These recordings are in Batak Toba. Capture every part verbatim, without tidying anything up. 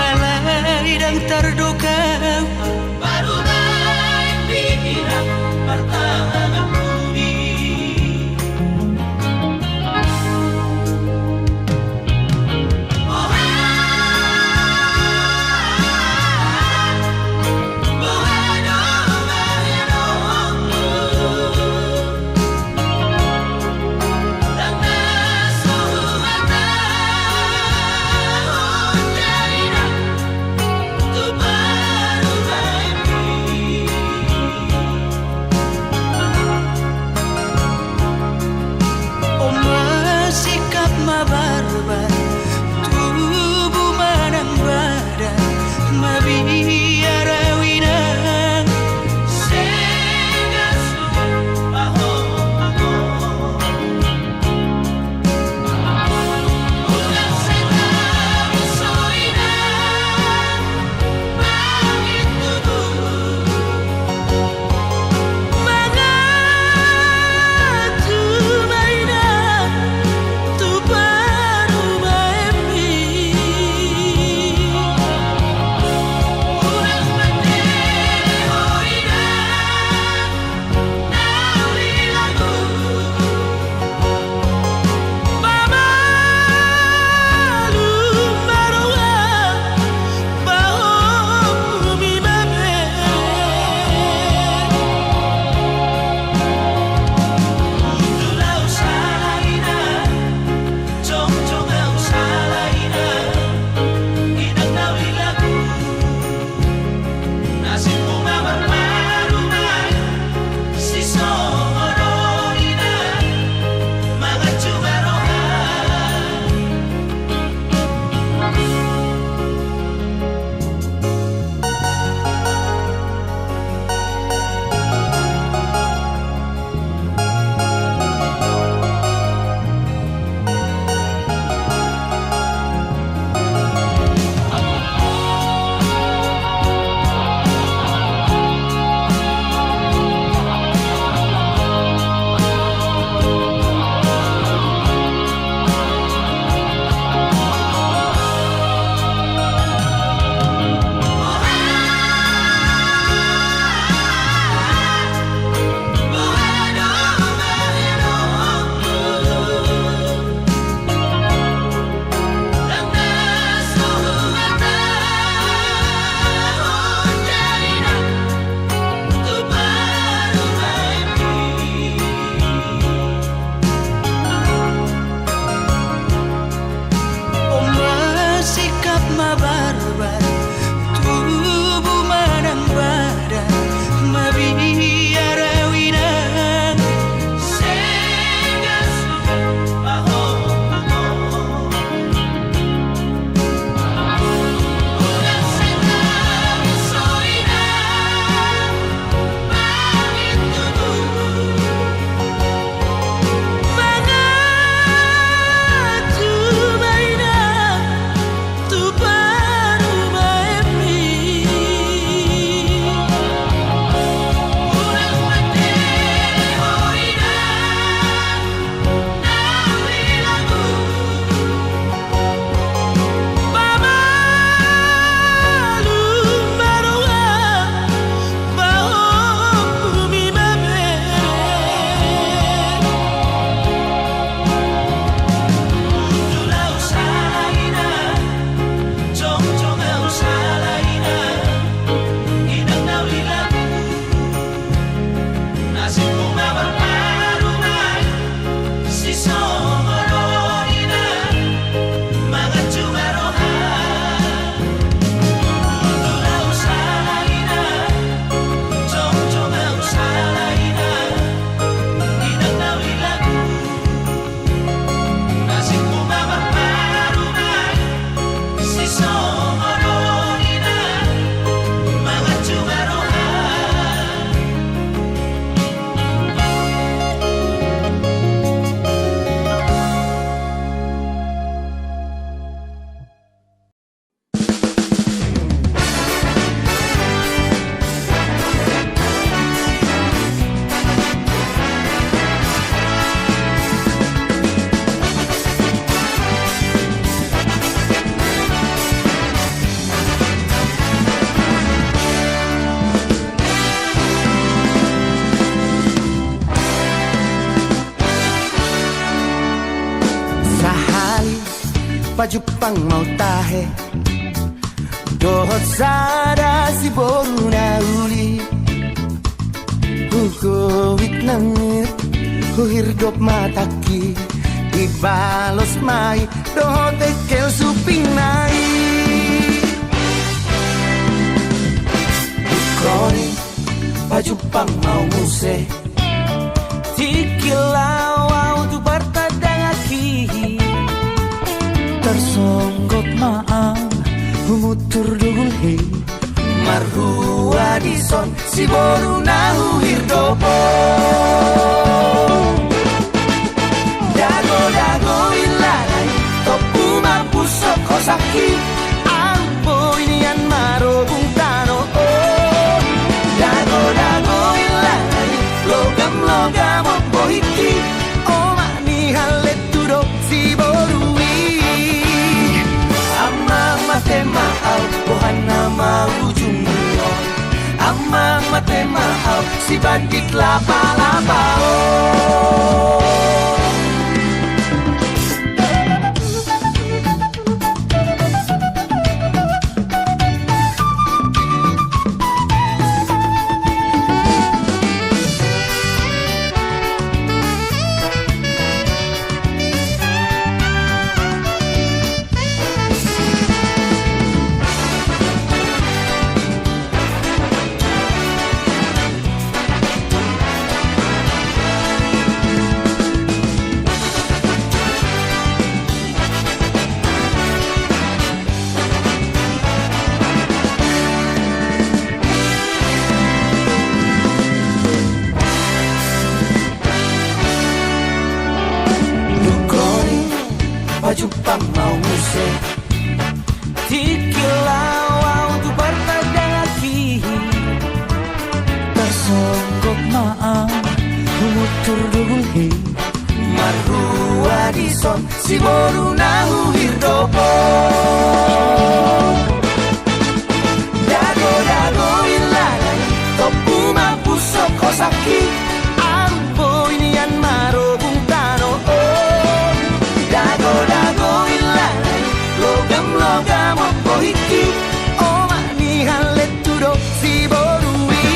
Alai ndang tardokam. Parumaen pikiran, martahanan budi. Pajumpang ma au tahe dohot sada siboru na uli. Hugowit nangkin, huhirdop ma tangki, dibalos ma i dohot engkel supingna i. Dung i pajumpang ma au muse, tingki laho au tu partandangan i. Tarsonggot ma au, humutur dugul i, marhua dison siboru na huhirdop on. Dagodago ilana i, tompu ma pusok hosangki, aut boi nian marobung tano on. Dagodago ilana i, logamlogam on bohingki, omak ni hallet tu do siboru i. Amang mate ma au, boha nama ujungna on. Amang mate ma au, si bandit lapalapa on. Dung i pajumpang ma au muse, tingki laho au tu partandangan i. Tarsonggot ma au, humutur dugul i, marhua dison siboru na huhirdop on. Dagodago ilana i, tompu ma pusok hosangki, aut boi nian marobung tano on. Dagodago ilana i, logamlogam on bohingki, omak ni hallet tu do siboru i.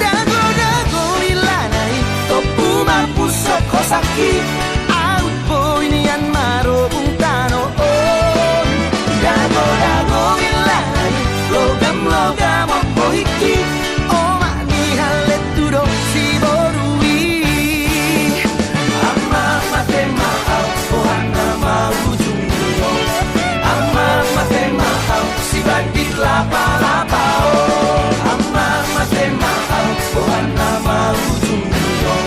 Dagodago ilana i, tompu ma pusok hosangki, aut boi nian marobung tano on. Dagodago ilana i, logamlogam on bohingki, omak ni hallet tu do siboru i. Amang mate ma au, boha nama ujungna on. Amang mate ma au, si bandit lapalapa on. Amang mate ma au, boha nama ujungna on.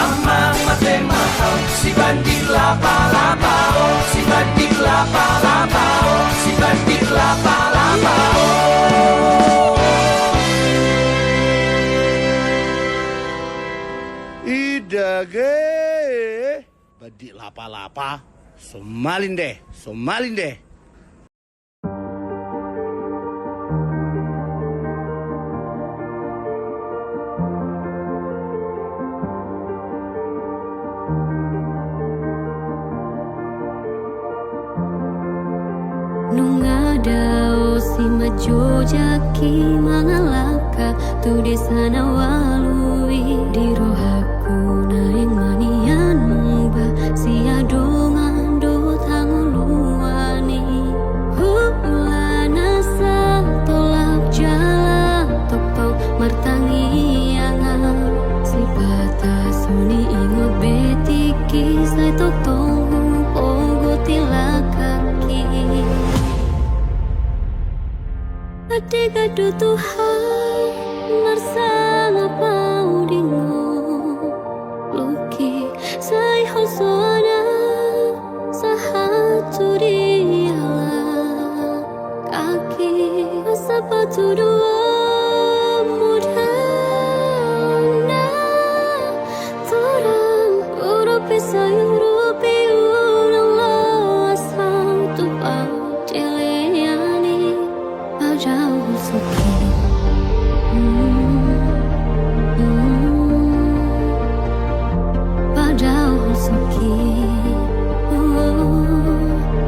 Amang mate ma au, si bandit lapalapa on. Si bandit lapalapa on. Si bandit lapalapa on. Ida ge. Bandit lapalapa. Somalin de, somalin de. Nunga dao si manjojaki mangalangka tu desa na ualu i, di rohaku naeng ma nian muba sian dongan dohot hangoluan i. Hulana satolap jala tongtong martangiangan, sipata so niingot be tingki, sai tongtong hupogot i langkangki. Adega do Tuhan marsama paudingku, luki sai ho soana sahat tu diala kaki, asa patuduhon mudana torang, urupi sai urupi unang loas hau tu pardelean i. Pajauhon sungkun. Hmm. Hmm. Pajauhon sungkun. Oh.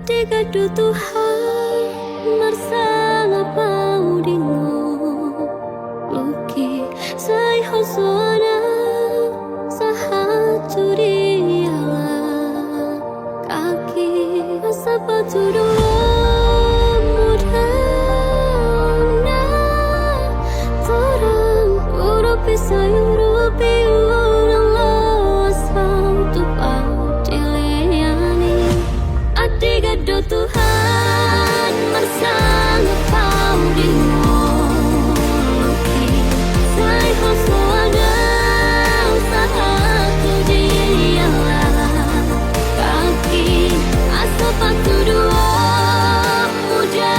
Denggan do Tuhan marsangap ahu di ngolungki, sai Ho soan ahu sahat tu dialah kaki. Asa patuduhonmu da torang, urupi sai urupi unang loas ahu tu pardenggan i. Denggan do Tuhan marsangap ahu di ngolungki, sai Ho soan ahu sahat tu dialah kaki. Asa patuduhonmu da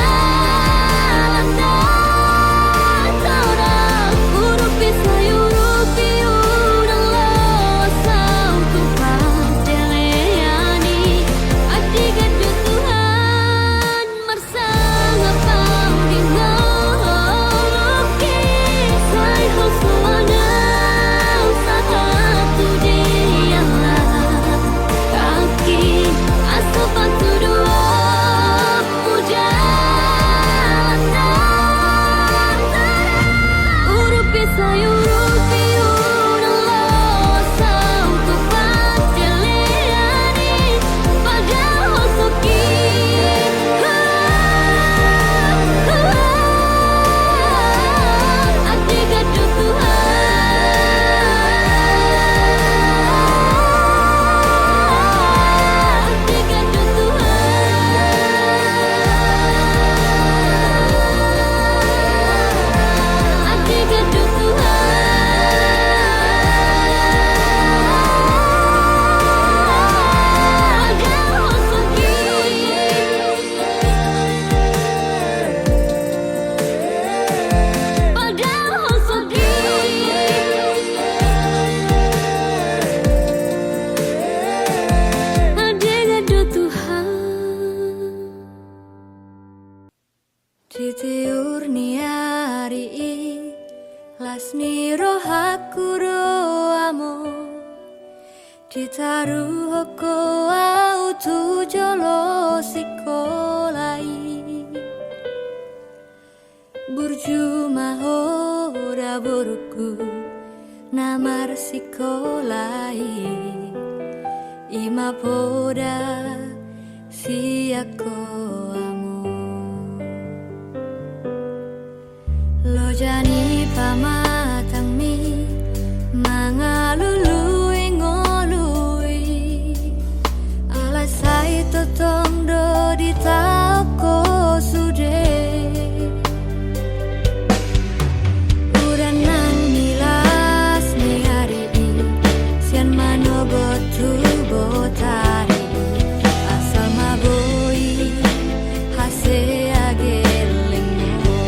torang, urupi sai urupi unang loas ahu tu pardenggan i. Denggan do Tuhan marsangap ahu di ngolungki, sai Ho soan ahu sahat tu dialah kaki. Asa patuduhonmu da torang, urupi sai urupi unang loas ahu tu pardenggan i. Padahal sogit. Denggan do Tuhan. Denggan do Tuhan. Denggan do Tuhan. Padahal sogit. Padahal sogit. Denggan do Tuhan. Di tiur ni ari i, las ni rohangku do amang ditaruhon ho ahu tu jolo sikola i. Burju ma ho da borungku na marsikola i, i ma poda sian ho amang. Loja ni pamatangmi mangalului ngolu i, alai sai tongtong do ditaon ho sude. Udan nang ni las ni ari i, sian manogot tu botari i, asal ma boi hasea gellengmu.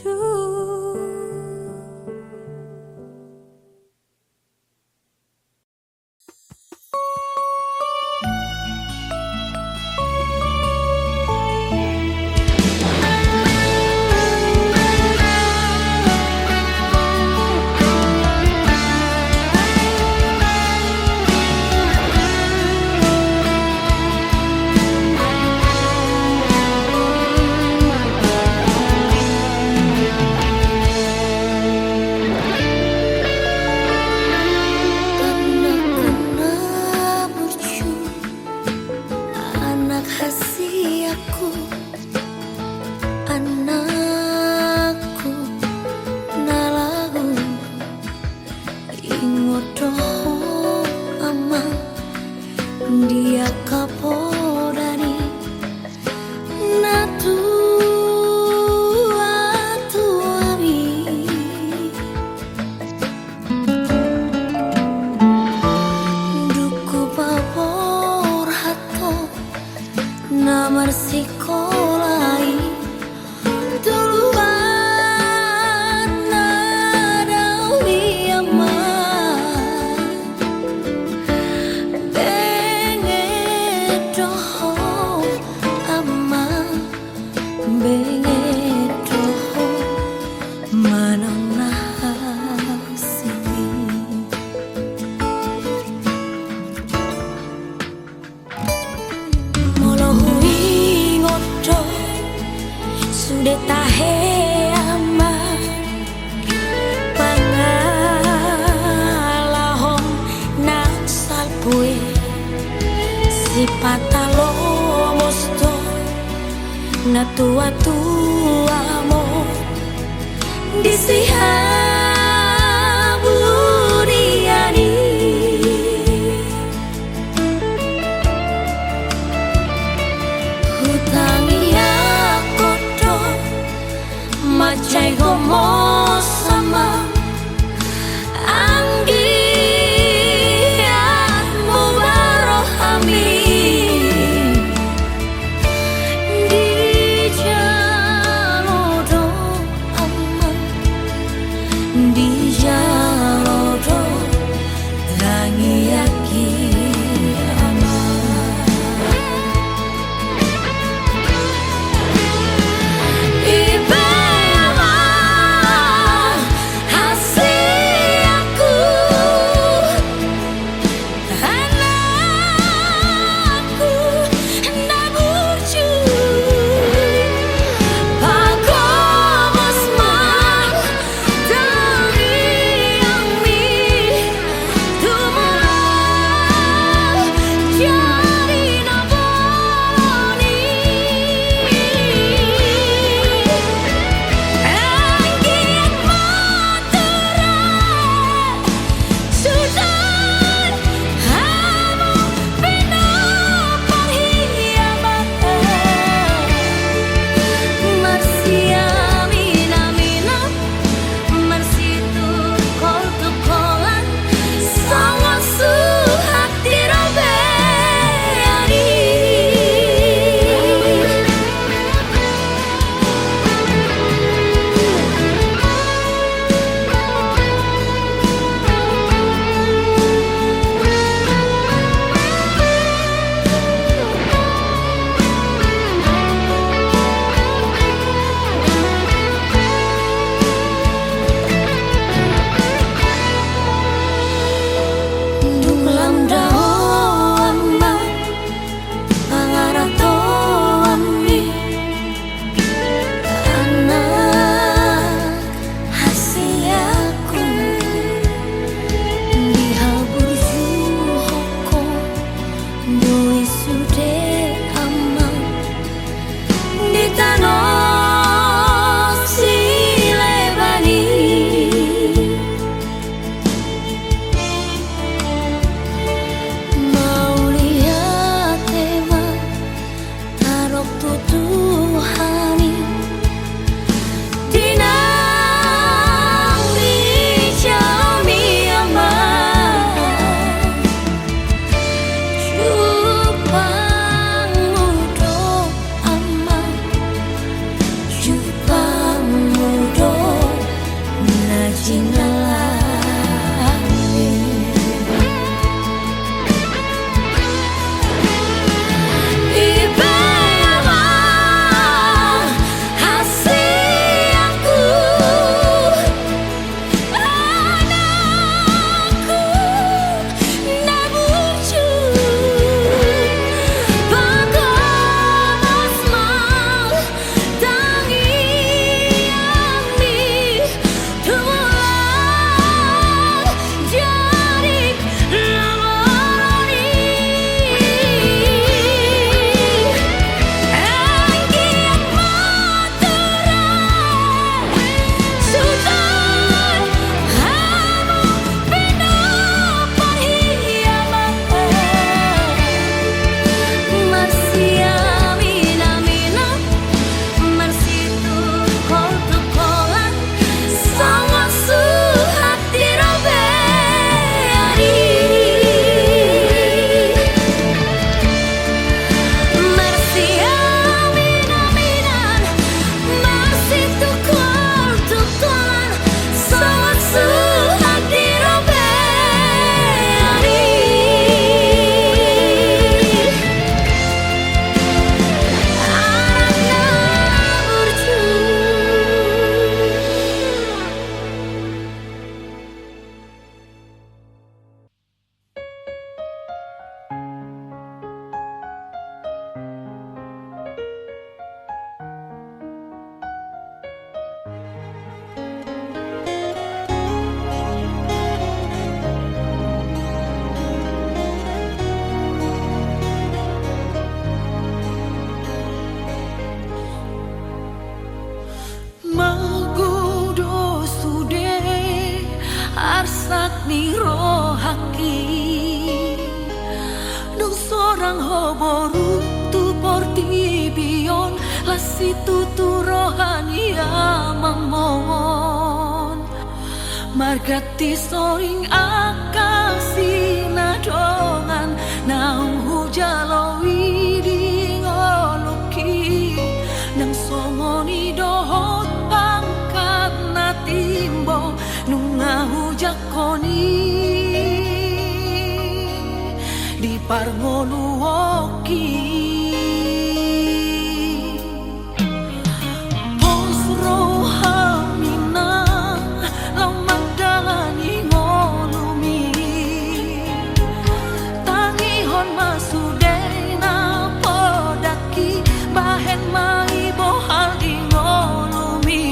Anakku na burju, anak hasianku, anakku na lagu. Ingot do ho, amang, di angka poda ni natuatuami. Dung hupaborhat ho na marsikola i, tuluan na dao i, amang. Benget do ho, amang, benget do ho manang na hansit i. Molo huingot do, sude tahe, amang, pangalahon nang salpu i. Sipata lomos do natuatuam on di sihaburian i. Hutangiangkon do mansai gomos, amang, anggiat muba rohami. Dijalo do, amang, ni rohangki. Dung sorang ho boru tu portibi on, las situtu roha ni amangmon. Marganti soring angka sinadongan naung hujalo i di ngolungki, nang songon i dohot pangkat na timbo nunga hujangkon i di parngoluonki. Pos rohami nang laho mandalani ngolumi. Tangihon ma sude na podangki, bahen ma i bohal di ngolumi.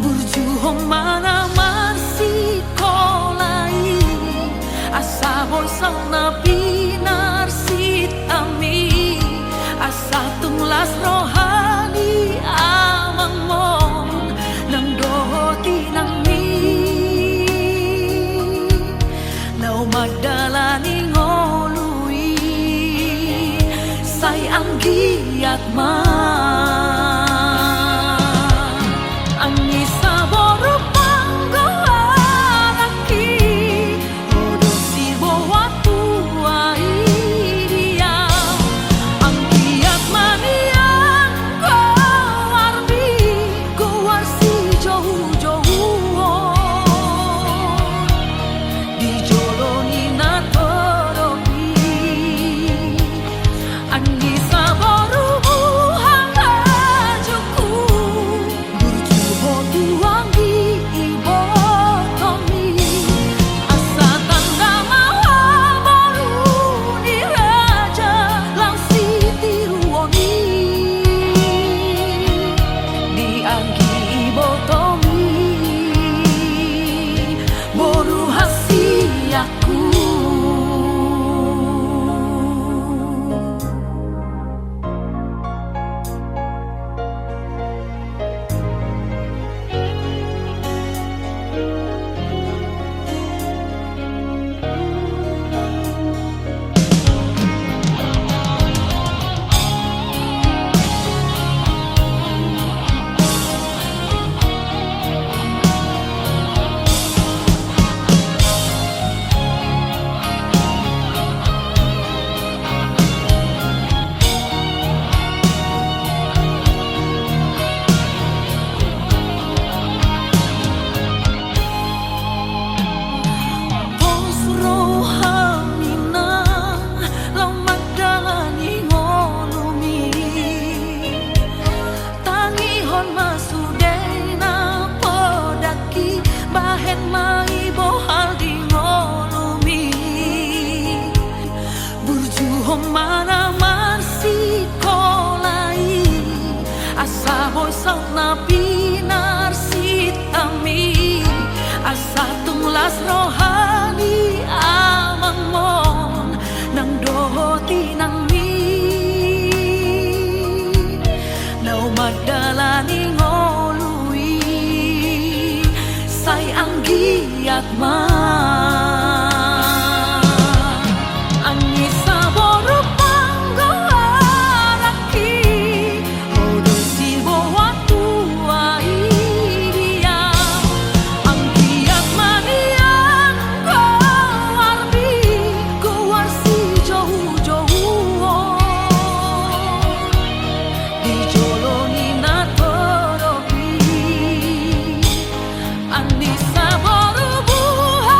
Burjuhon ma na marsikola i, asa boi saut na pinarsinta mi, asa tung las roha ni amangmon nang dohot inangmi. Laho mandalani ngolu i, sai anggiat ma. Anggi saboru panggoaranki, ho do siboan tua i dia. Anggiat ma nian goarmi, goar sijoujouon di jolo ni na torop i. Anggi saboru buha lajungku, burju ho tu anggi ibotomi. Asa tanda ma haboru ni raja laho sitiruon i di anggi ibotomi, boru hasiakku. Pos rohami nang laho mandalani ngolumi. Tangihon ma sude na podangki, bahen ma i bohal di ngolumi. Burjuhon ma na marsikola i, asa boi saut na pinarsinta mi, asa tung las roha ni amangmon nang dohot inangmi. Laho mandalani ngolu i, sai anggiat ma. Anggi saboru panggoaranki, ho do siboan tua i dia. Anggiat ma nian goarmi, goar sijoujouon di jolo ni na torop i. Anggi saboru buha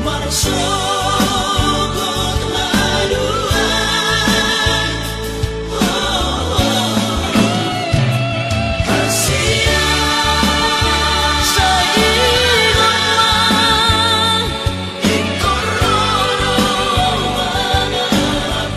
Marsogot haduan. Oh, oh, oh. Hasian. Sai ingot ma. Ingkon ro do mangalap.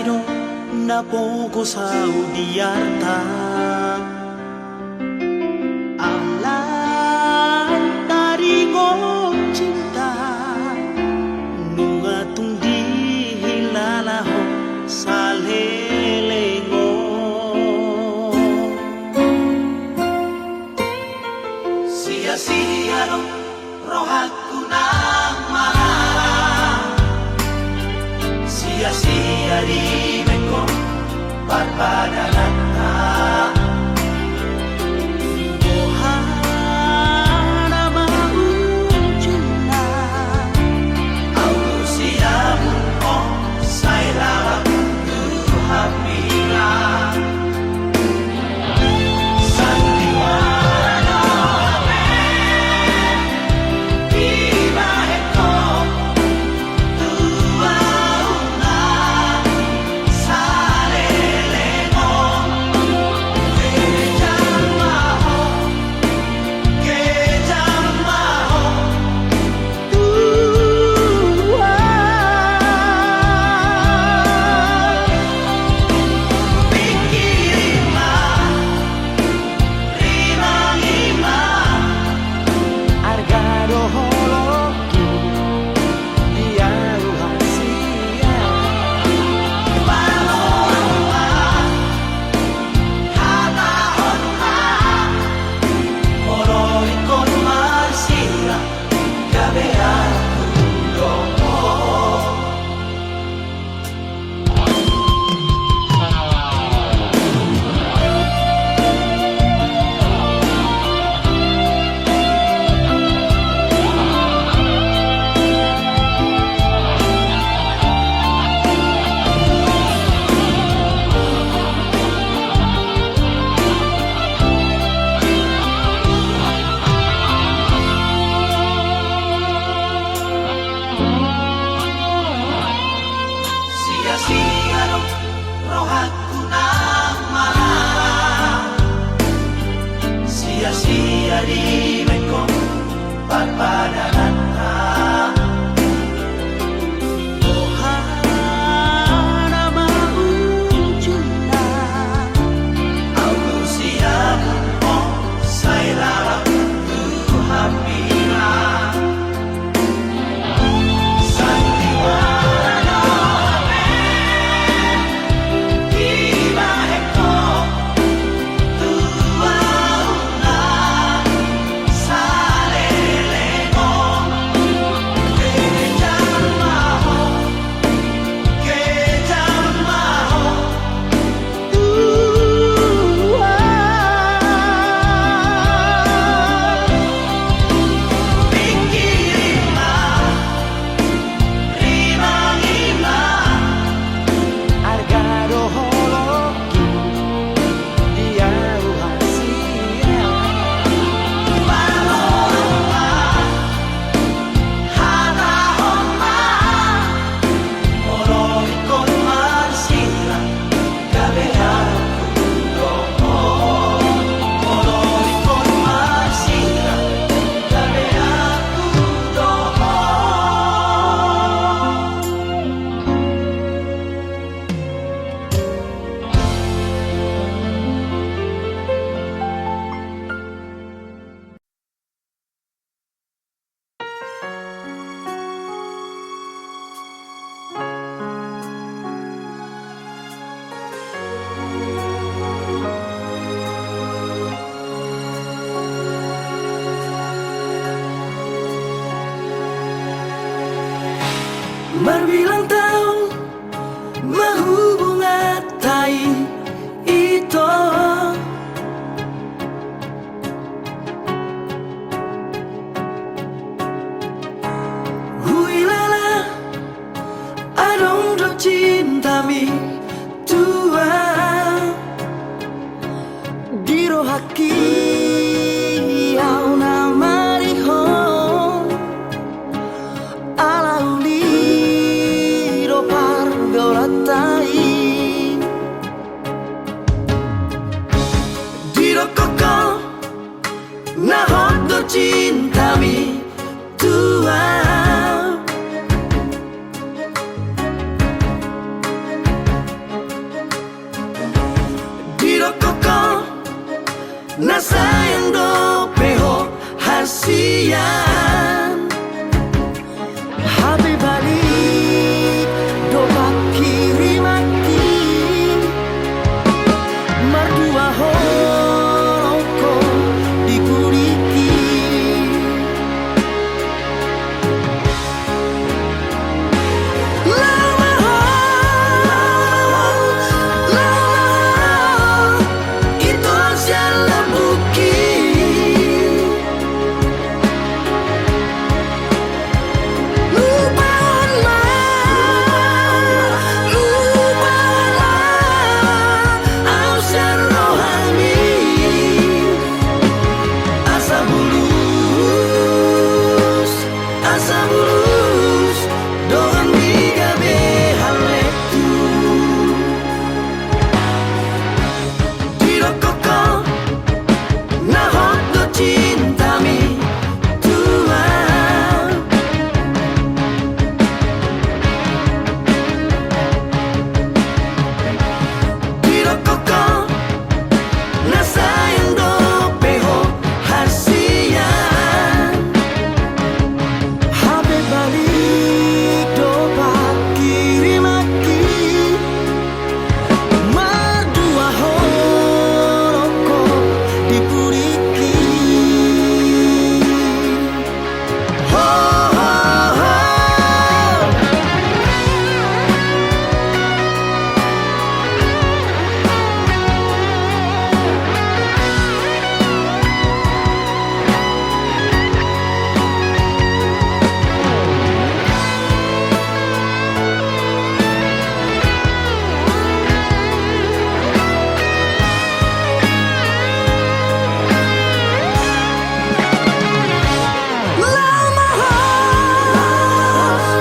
do na pogos au di arta. Alai taringot cinta, nunga tung dihilala ho saleleng on. Sia-sia do rohangku nang mangarap, sia-sia dibahen ho parpadananta. Boha nama ujungna? Au do siamun on sai lalap tu hambingan. Sia-sia do rohangku nang mangarap, sia-sia dibahen ho parpadananta. Boha nama ujungna? Au do siamun on sai lalap tu hambingan. Marbilang taon ma hubunganta i, ito. Huilala adong do cintami tu ahu. Di rohangki ahu na marihon, ala uli do pargaulanta i. Didokkon ho na hot do cintami tu ahu. Na sayang dope ho hasian. Hape balik do pangkirimangki. Mardua holong ho di pudingki. Laho ma ho, laho ma ho, ito sian lambungki. Lupahon ma, lupahon ma ahu sian rohami. Asa bulus, asa bulus donganmi gabe haletu. Didokkon ho na hot do cintami, tulang. Didokkon ho na sayang dope ho hasian. Hape balik do pangkirimangki. Mardua holong ho di pudingki. Ho, ho, ho. Laho ma ho,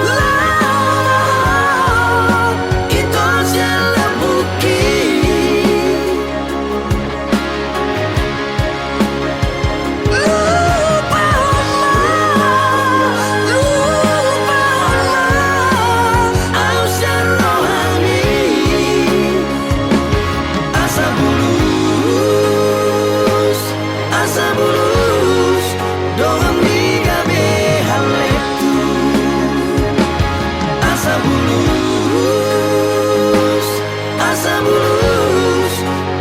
laho ma ho, ito sian lambungki. Lupahon ma, lupahon ma ahu sian rohami. Asa bulus, asa bulus donganmi gabe haletu. Asa bulus, asa bulus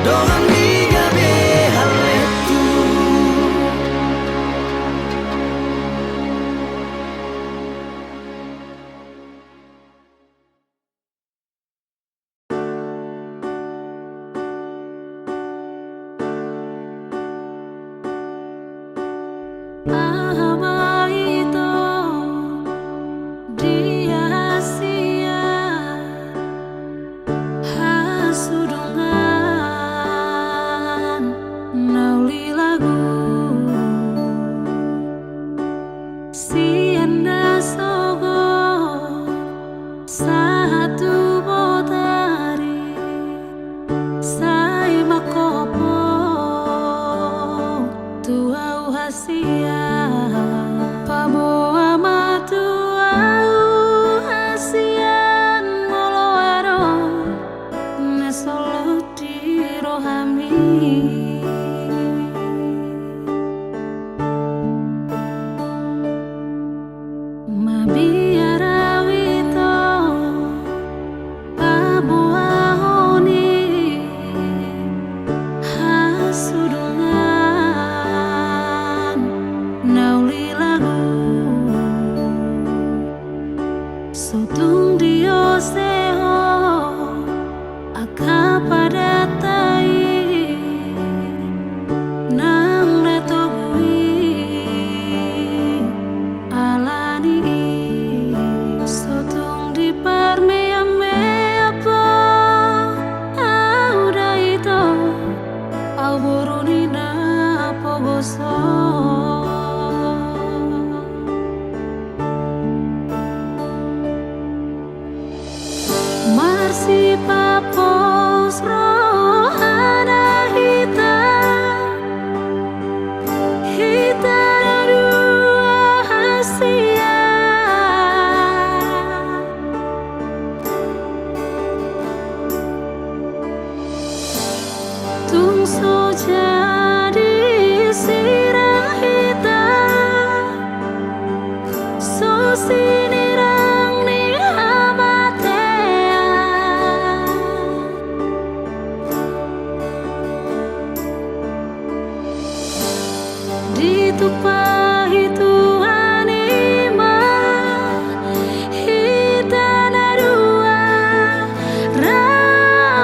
donganmi gabe haletu. Aha ma ito dia hasian hasudungan na uli lagu. Sian na sogot sahat tu botari, sai mangkophop tu ahu hasian. Paboa ma tu ahu hasian molo adong na solhot di rohami. Mabiar ahu ito paboahon i hasudungan na uli lagu. So tung diose ho angka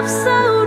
saudara.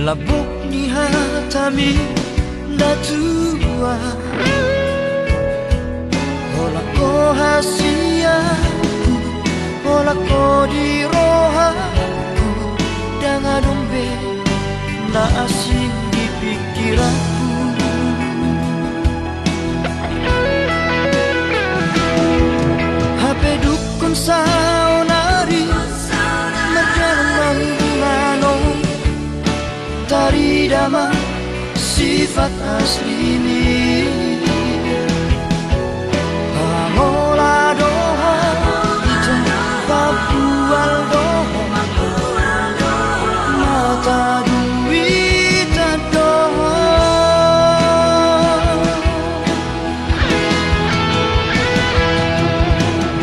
Lambok ni hatami na tua. Holan ho hasianku, holan ho di rohangku, ndang adong be na asing di pingkiranku. Hape dungkon saonari mardalan mangulahon tarida ma sifat aslimi. Pangola do ho, ito, pabual do ho, mata duitan do ho.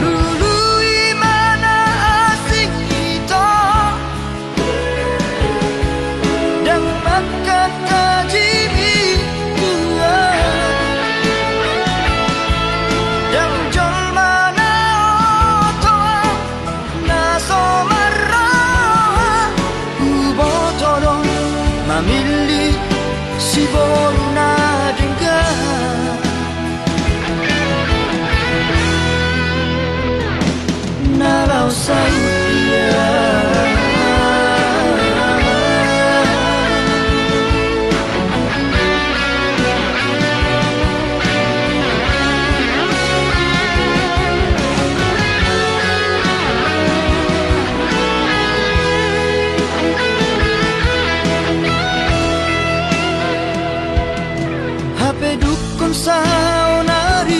Lului ma na asing ito. Ndang mangkatajimi Tuhan. Ndang jolma na oto na so marroha. Huboto do mamillit siboru na denggan. Na laos saut ia. Hape dungkon saonari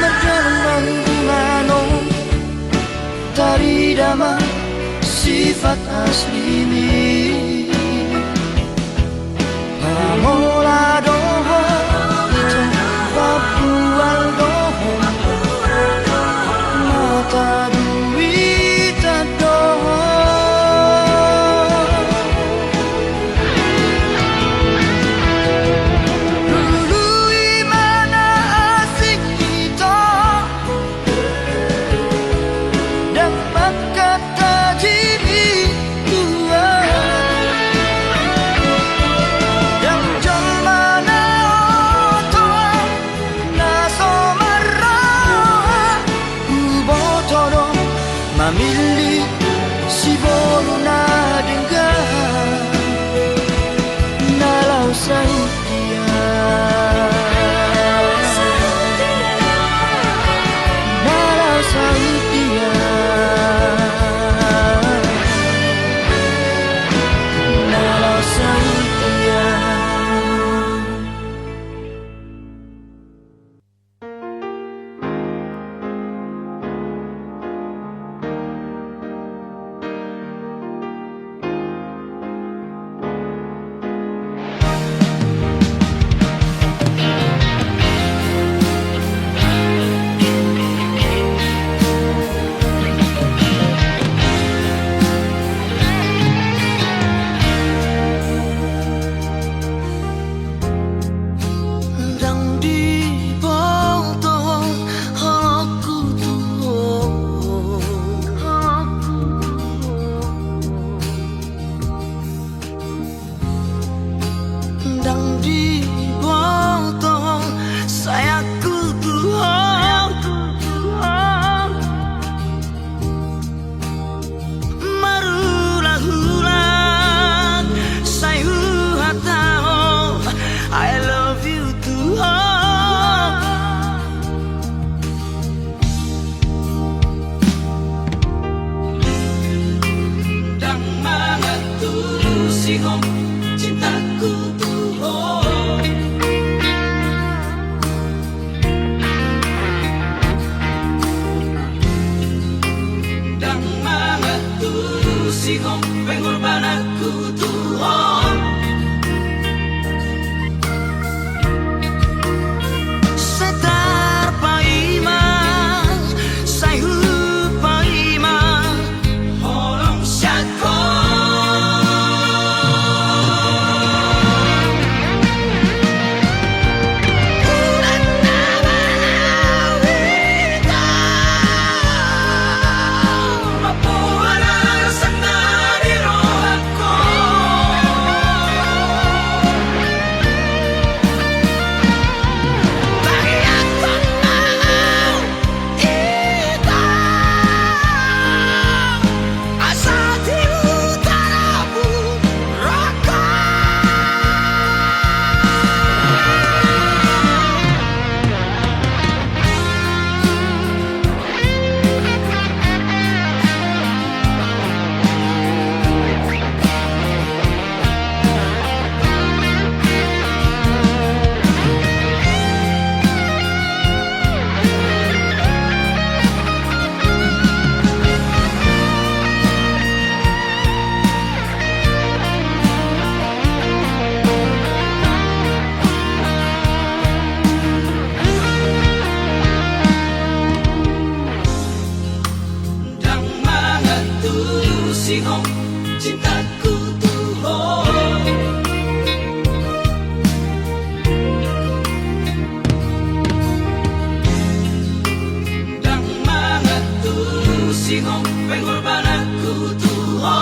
mardalan mangulahon tarida ma sifat aslimi. Pangola do ho, ito, pabual do ho, mata duitan do ho. Lului ma na asing ito. Ndang mangkatajimi Tuhan. Ndang jolma na oto na so marroha. Huboto do mamillit siboru na denggan. Na laos saut ia. Na laos saut ia. Na laos saut ia. Ndang diboto holongku tu ho. Ndang diboto sayangku tu ho. Marulahula sai huhatahon I love you tu ho. Ndang mangatusihon cintaku tu ho. Ndang mangatusihon pengorbananku tu ho. Sai tarpaima, sai hupaima. Holong sian ho. Unang na manau hita. Mamboan alasan na di rohangku. Tusi ho cintaku tu ho. Ndang mangantusi ho pengorbananku tu ho.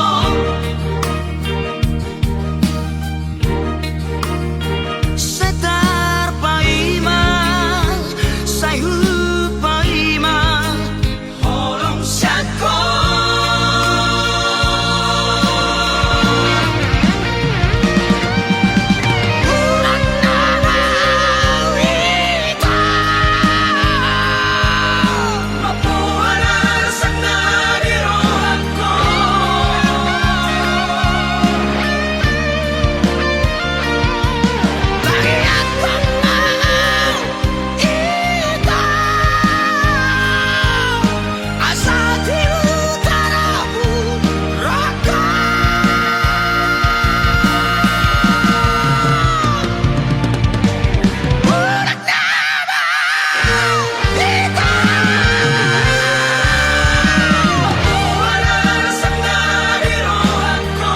Sai tarpaima, sai hupaima. Holong sian ho. Unang na mau ita. Mamboan arsak na di rohangku. Tangiangkon ma au. Ita asa di utaramu raka. Unang na mau ita. Mamboan arsak na di rohangku.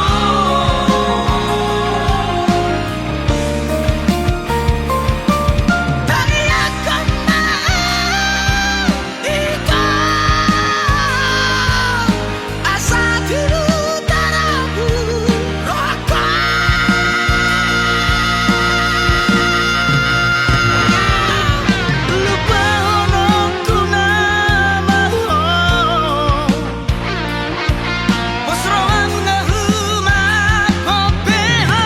Tangiangkon ma au. Ita asa di utaramu raka. Lupahononku nama ho. Pos roham nga humat ho pe ho.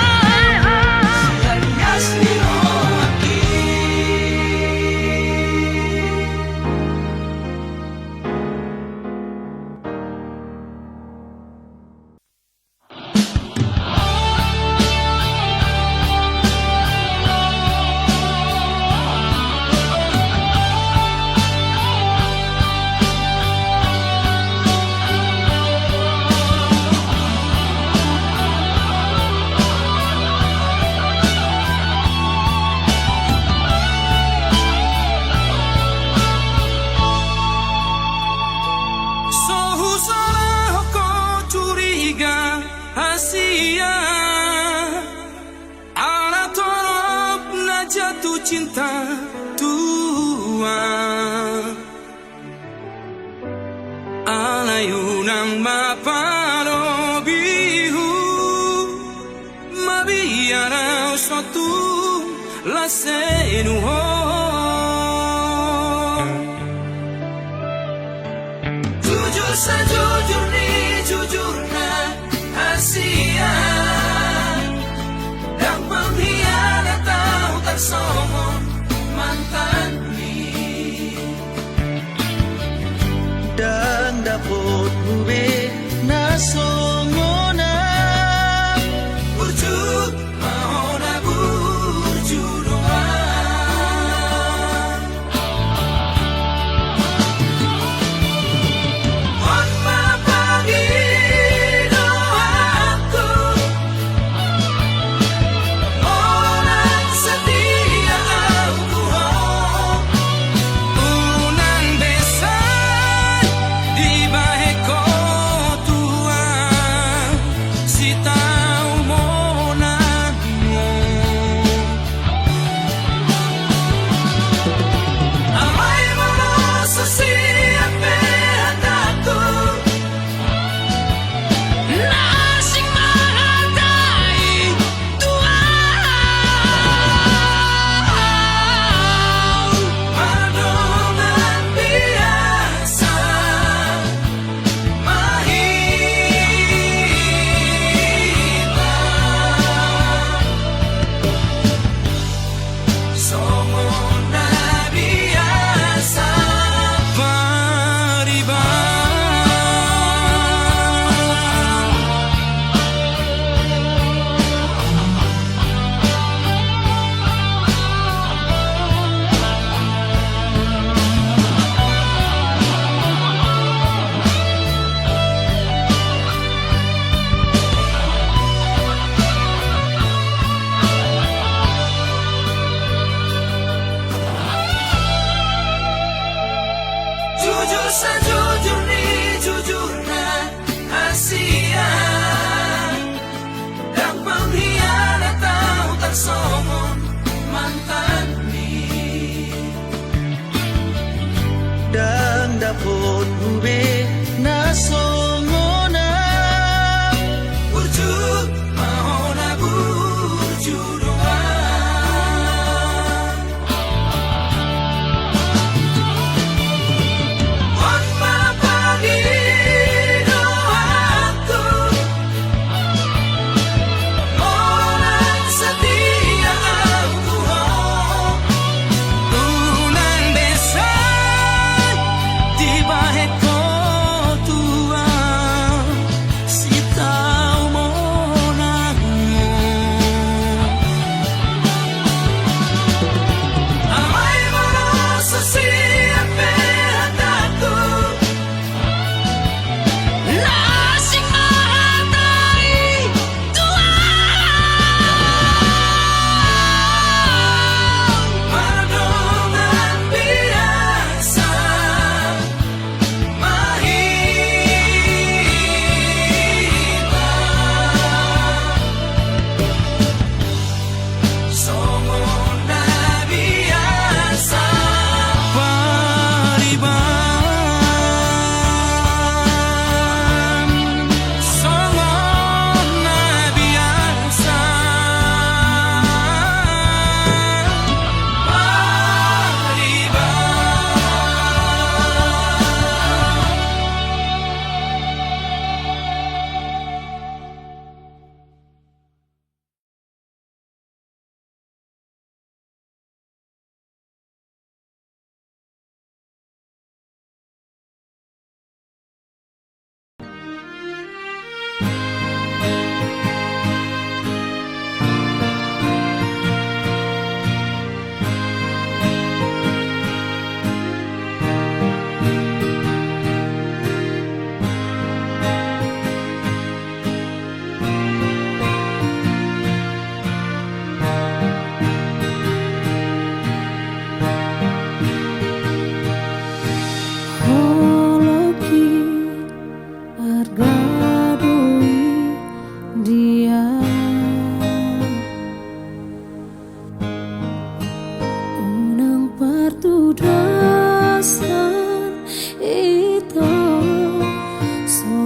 Sian ias ni rohangki. So husolahon ho curiga, hasia, ala torop na jatuh cinta tu au. Alai unang ma palobi ho, mabiar au so tung las henu ho. Jujur sajujur ni jujurna, hasia, ndang pengkhianat au tarsongon mantanmi. Ndang dapotmu be na songon au. Burju ma hona, burju do au. On ma pangidoanku. Unang setia au tu ho. Unang be sai dibahen ho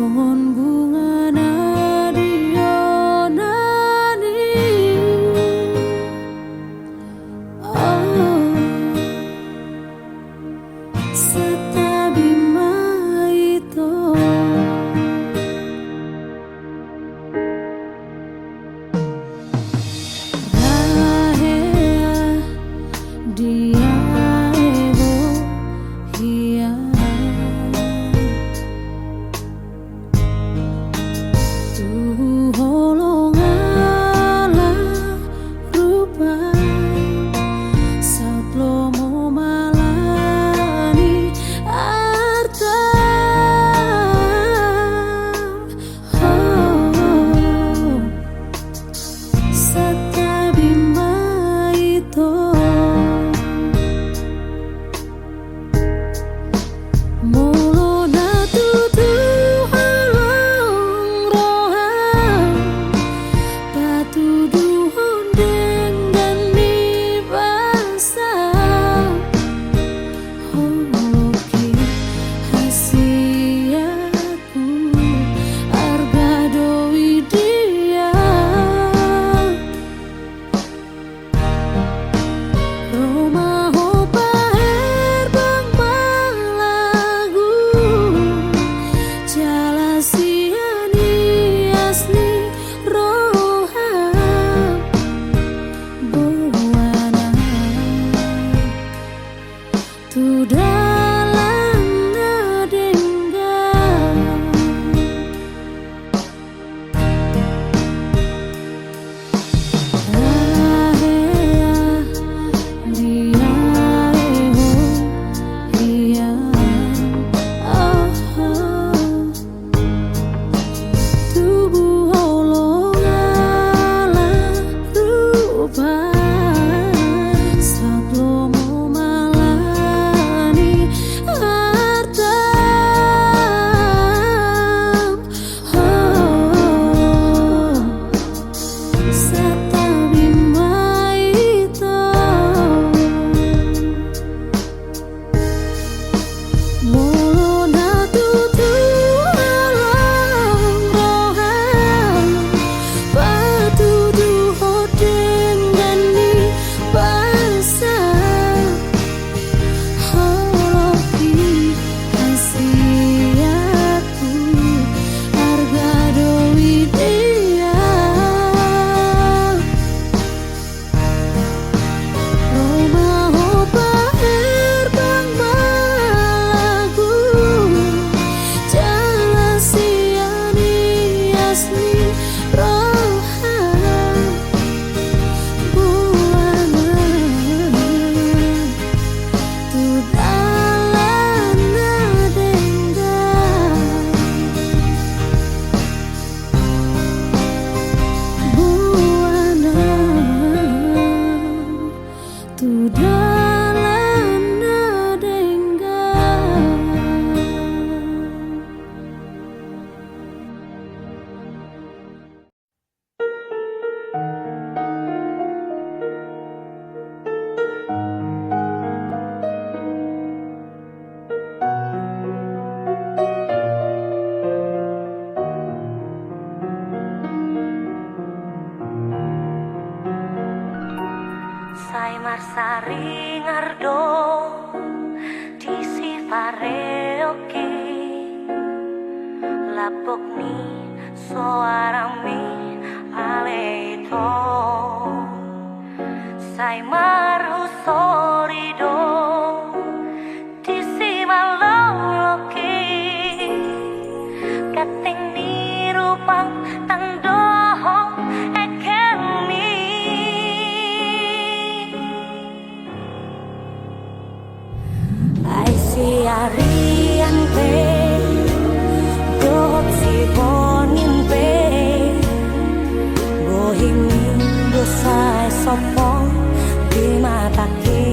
Songon bunga na dionan i. Oh, santabi ma ito. Rahea dia ebo hia. Tubu holong ala rupa, saut lomo mala ni arta. Oh, santabi ma ito. Molo na tutu holong roham, patuduhon denggan ni basa. Holong i hasiat arga do i dia. Ro ma ho paherbang ma lagu, jala sian ias ni roha boanan tu dalan na denggan. Rahea dia ebo hia. Oh, oh. Tubu holong ala rupa, saut lomo mala ni arta. Oh, santabi ma ito. Molo na tutu holong roham, patuduhon denggan ni basa. Holong i hasiat arga do i dia. Ro ma ho paherbang ma lagu, jala sian ias ni roha boanan tu dalan na denggan. Boanan tu dalan na denggan. Sai marsaringar do disi pareongki, lapok ni soarami ale ito. Sai marhusori do disi maloloki, ganteng ni rupam tang dohot ekelmi. Ai siarian pe dohot sibongi pe, bohimi do sai sompong di matangki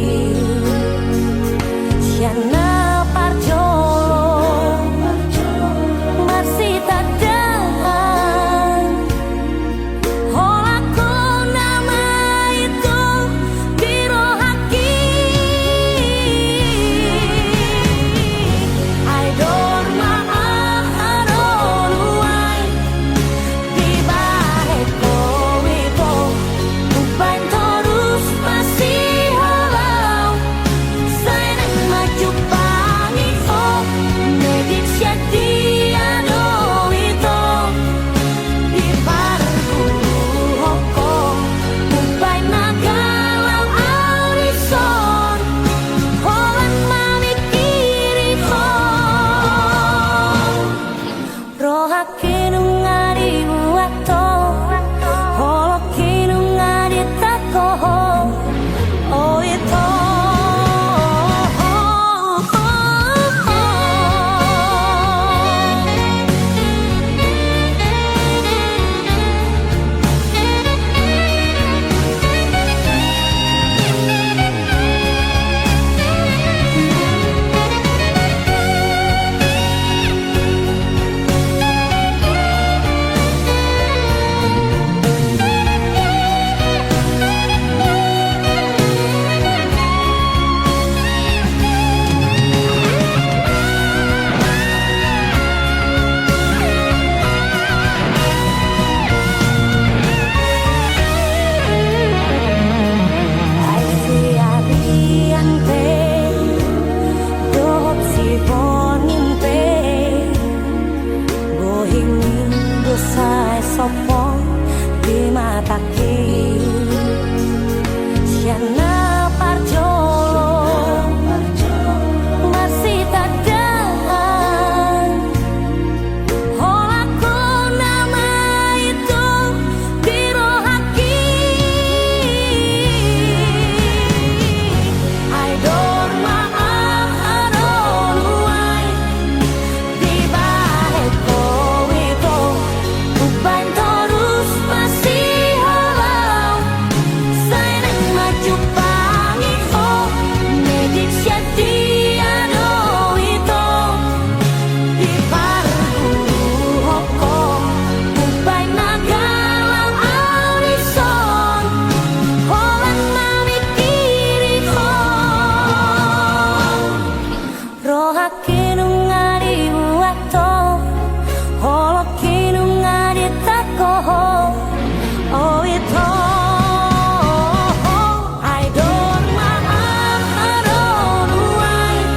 Rohangki nunga dibuat ho, holongki nunga ditangko ho, o ito. Ai siarian pe dohot siborngin pe, bohingmi do sai sompong di matangki. Sian na parjolo marsitandaan, holangku nama ito di rohangki. Ai dor ma aha do nuaeng dibahen ho ito, umbahen torus masiholong. Sai naeng manjumpangi ho, medik sian dia do ito. Diparguru ho, umbahen na galau au dison, holan mamingkiri ho. Rohangki nunga dibuat ho, holongki nunga ditangko ho, o ito. Ai dor ma aha do nuaeng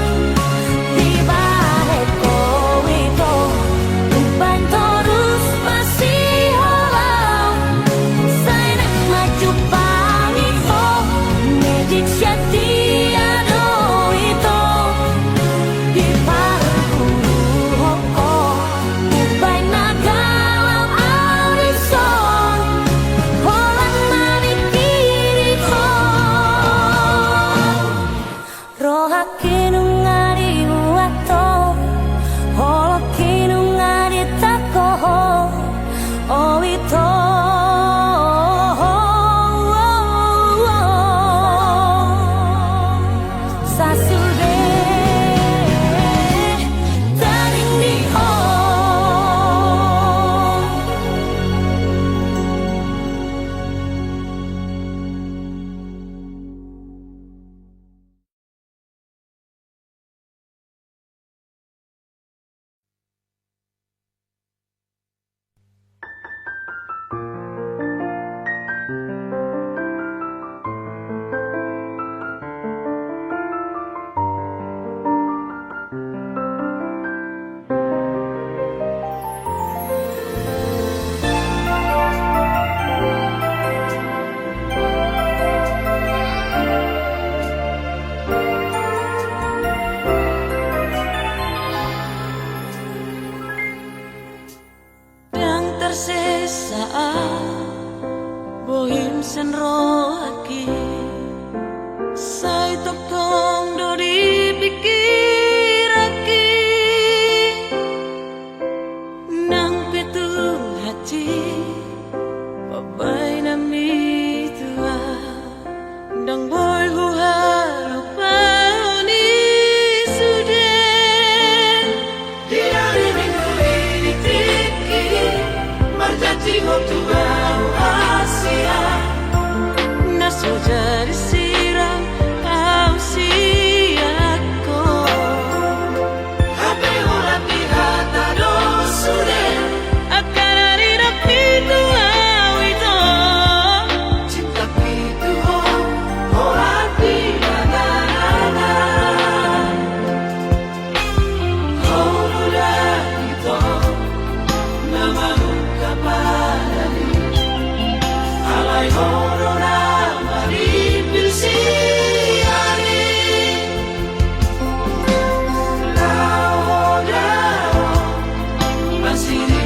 dibahen ho ito, umbahen torus masiholong. Sai naeng manjumpangi ho, medik sian dia do ito. Diparguru ho, umbahen na galau au dison, holan mamingkiri ho. Rohangki nunga dibuat ho, holongki nunga ditangko ho, o ito. Sasude tading ni ho. Ndang tarsesa au bohim sian rohangki, sai tongtong do di pingkiranki. Nang pe tu hansit pambahenanmi tu au, ndang boi huhalupahon i sude. Di ari Minggu i di tingki, marjanji ho tu au asi, na so jadi sirang au sian ho. Hape holan di hata do sude, angka na ninna pitu au ito. Cinta pitu ho, holan di hata na ho do da ito na mangungkap ari. Alai ho do na marimpir siari. Laho da ho masiri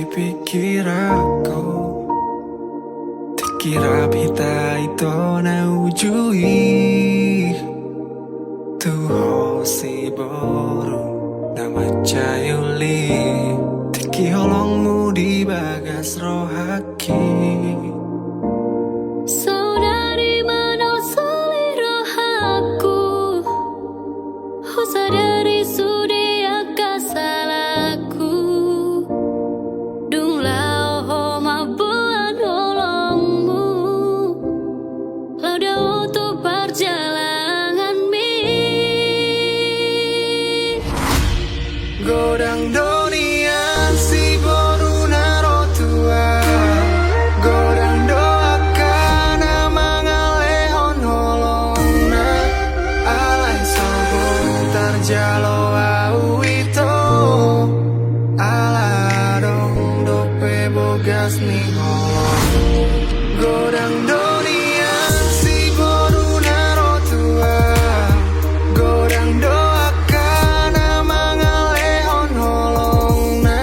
Pikiranku, tingki rap hita ito na uju i. Tu ho siboru na mansai uli, tingki holongmu di bagas rohaki. Saudari, mauliate ma di rohangku. Husadari sude angka salangku. Dung laho ho mamboan holongmu, laho dao tu parjalanganmi. Godang do nian siboru na ro tu ahu, godang do angka na mangalehon holongna. Alai so boi tarjalo ahu ito, ala adong dope bogas ni holong. Godang do nian siboru na ro tu ahu, godang do angka na mangalehon holongna.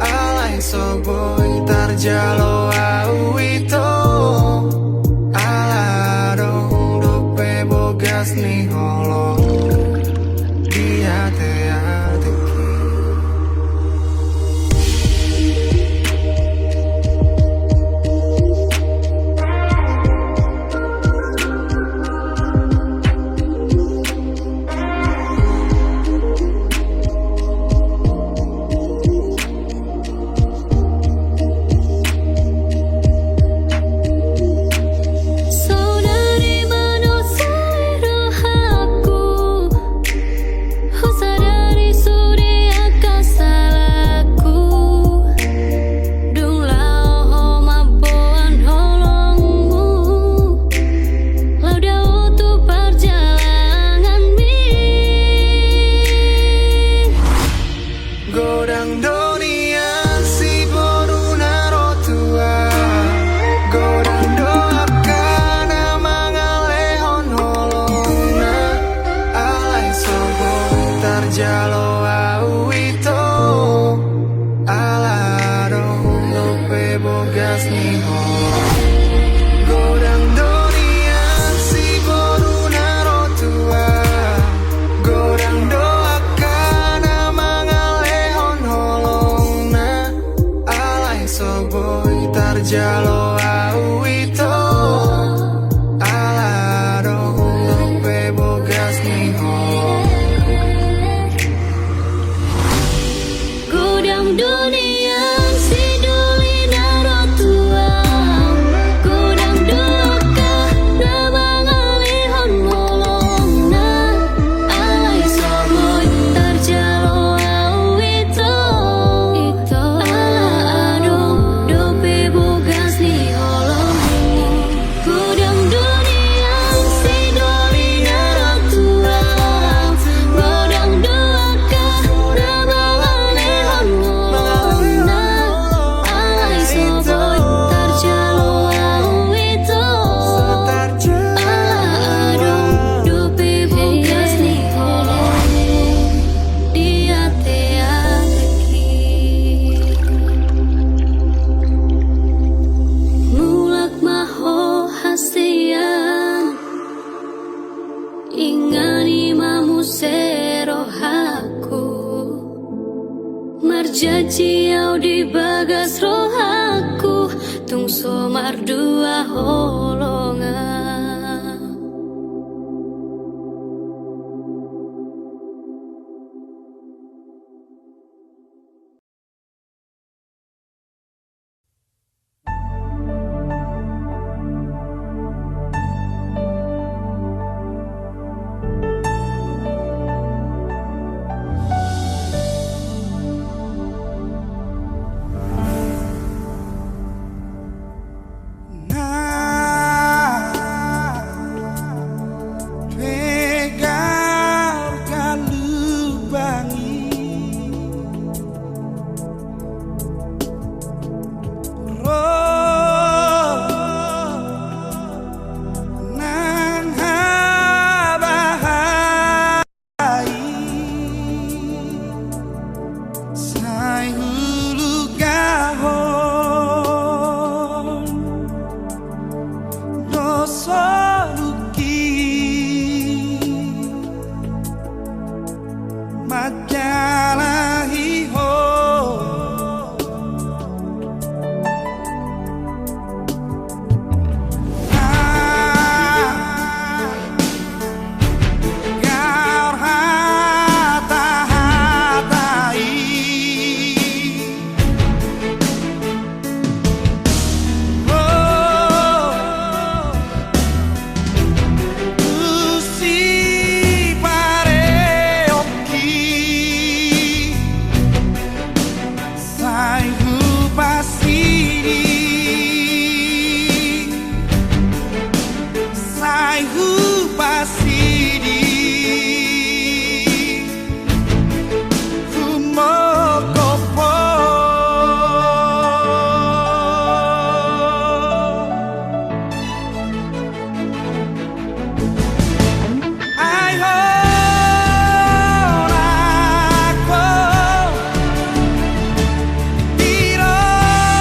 Alai so boi tarjalo ahu ito, ala adong dope bogas ni holong di ateateki. Saudari, mauliate ma di rohangku. Husadari sude angka salangku. Dung laho ho mamboan holongmu, laho dao tu parjalanganmi. Godang do nian siboru na ro tu ahu, godang do angka na mangalehon holongna. Alai so boi tarjalo ahu ito, ala adong dope bogas ni holong. Godang do nian siboru na ro tu ahu, godang do angka na mangalehon holongna. Alai so boi tarjalo ahu ito, ala adong dope bogas ni holong. Godang do nian si doli na ro tu ahu, godang do angka na mangalehon holongna. Alai so boi tarjalo ahu ito, ala adong dope bogas ni holong. Godang do nian si doli na ro tu ahu, godang do angka na mangalehon holongna. Alai so boi tarjalo ahu ito, ala adong dope bogas ni holong di ateateki. Mulak ma ho hasian, ingani ma muse rohangku. Marjanji ahu di bagas rohangku, tung so mardua holongan. Pasidi, sai hupasidi, humongkop ho. Ai holan ho, didok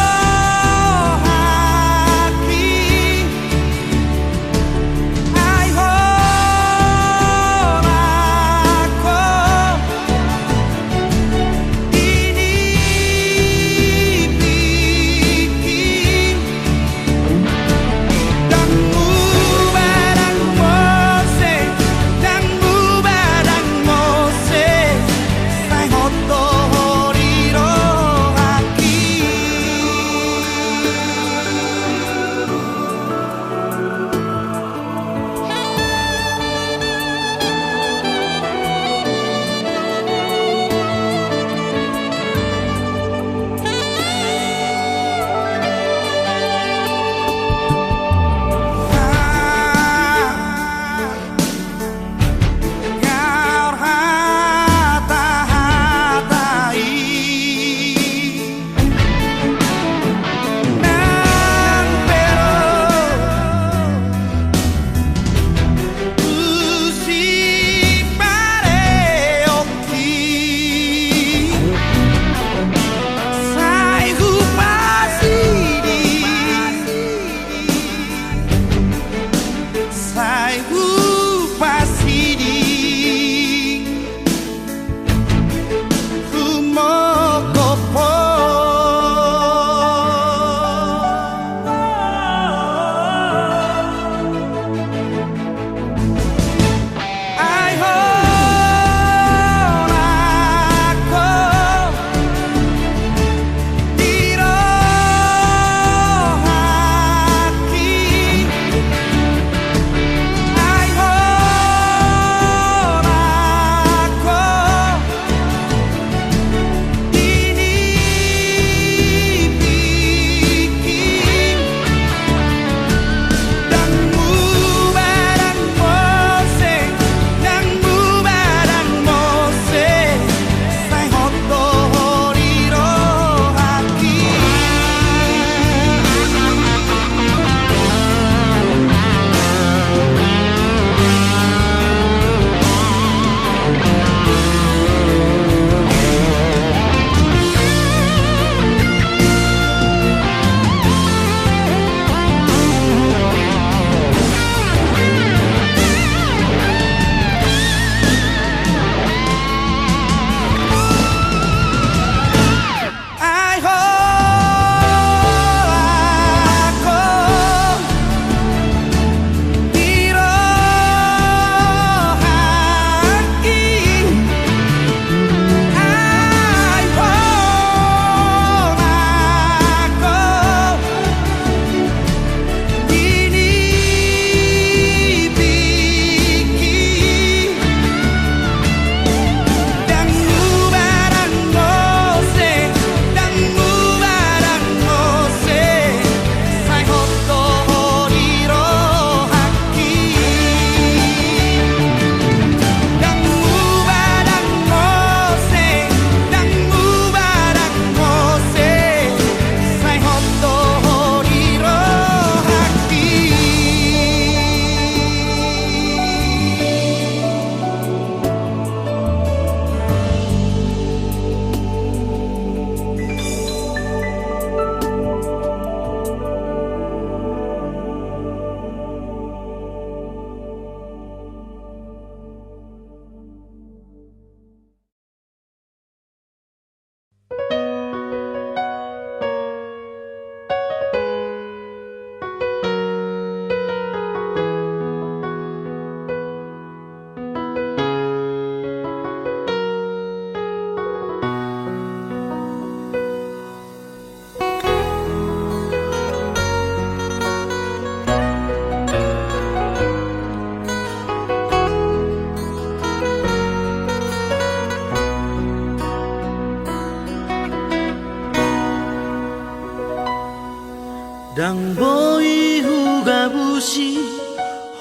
Ndang boi hugabusi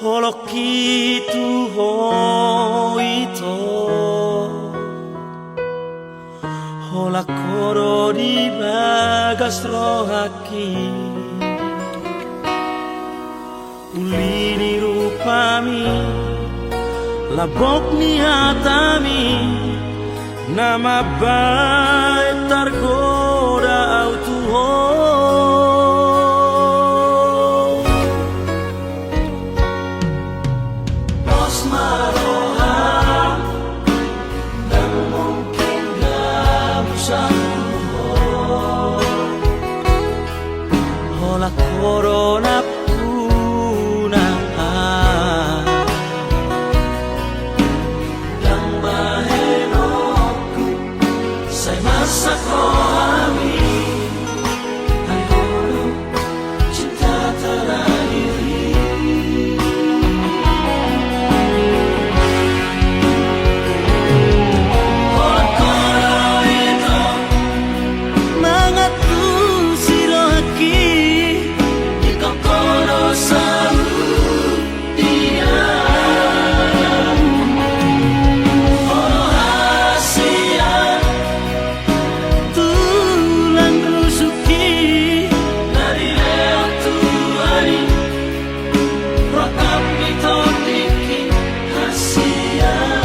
holongki tu ho ito, holan ho do di bagas rohangki. Uli ni rupami, lambok ni hatami, na mambahen targoda au tu ho. Pos ma roha, ndang mungkin gabus au tu ho. Holan ho do nampuna. Ndang bahenonku sai masak rohami, ai ho do cinta terakhir i. Holan ho do ito mangantusi rohangki, ingkon ho do saur. Ia, olo hasian tulang rusukki, na dilehon Tuhan i, rongkap ni tondingki hasian.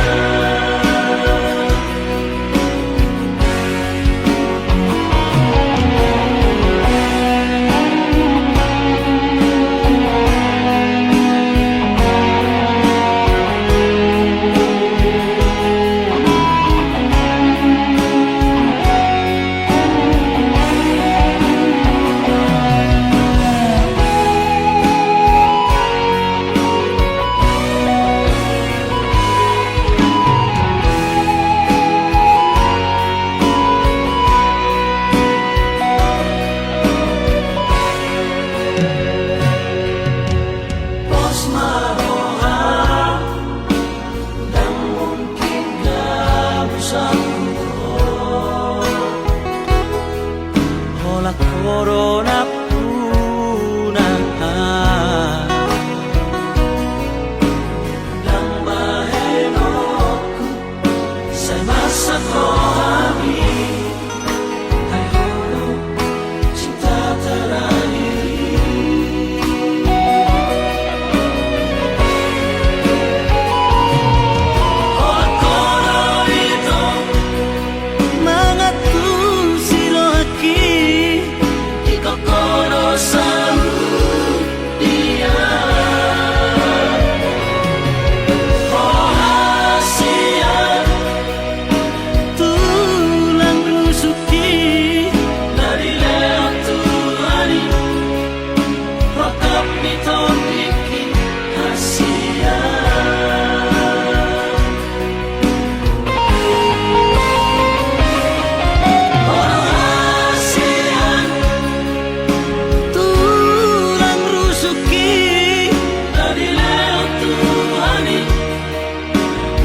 Pos ma roha, ndang mungkin gabus au tu ho. Holan ho do nampuna. Ndang bahenonku sai masak rohami, ai ho do cinta terakhir i. Holan ho do ito mangantusi rohangki, ingkon ho do saur. Ia, olo hasian tulang rusukki, na dilehon Tuhan i, rongkap ni tondingki hasian. Olo hasian tulang rusukki, na dilehon Tuhan i,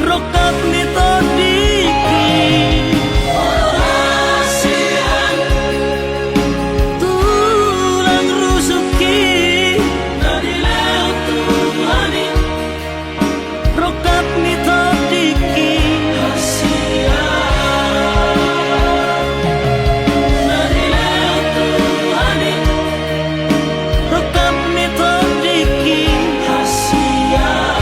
rongkap ni tondingki. Olo hasian tulang rusukki, na dilehon Tuhan i, rongkap ni tondingki hasian. Na dilehon Tuhan i, rongkap ni tondingki hasian.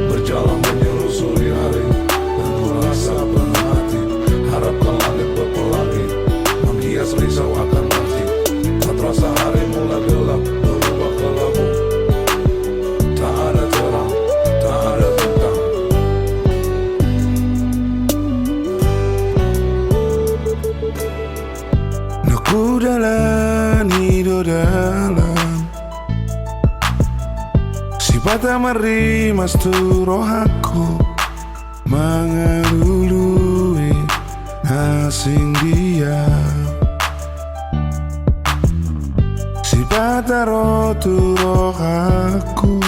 Berjalan menyusuri hari, penuh rasa penuh hati, harapkan langit berpelangi, menghias risau akan nanti, saat rasa hari mulai gelap, berubah kelabu. Tak ada terang, tak ada bintang. Na hudalani do dalan, si Sipata marrimas tu rohangku, mangalului na sing dia. Sipata ro tu rohangku,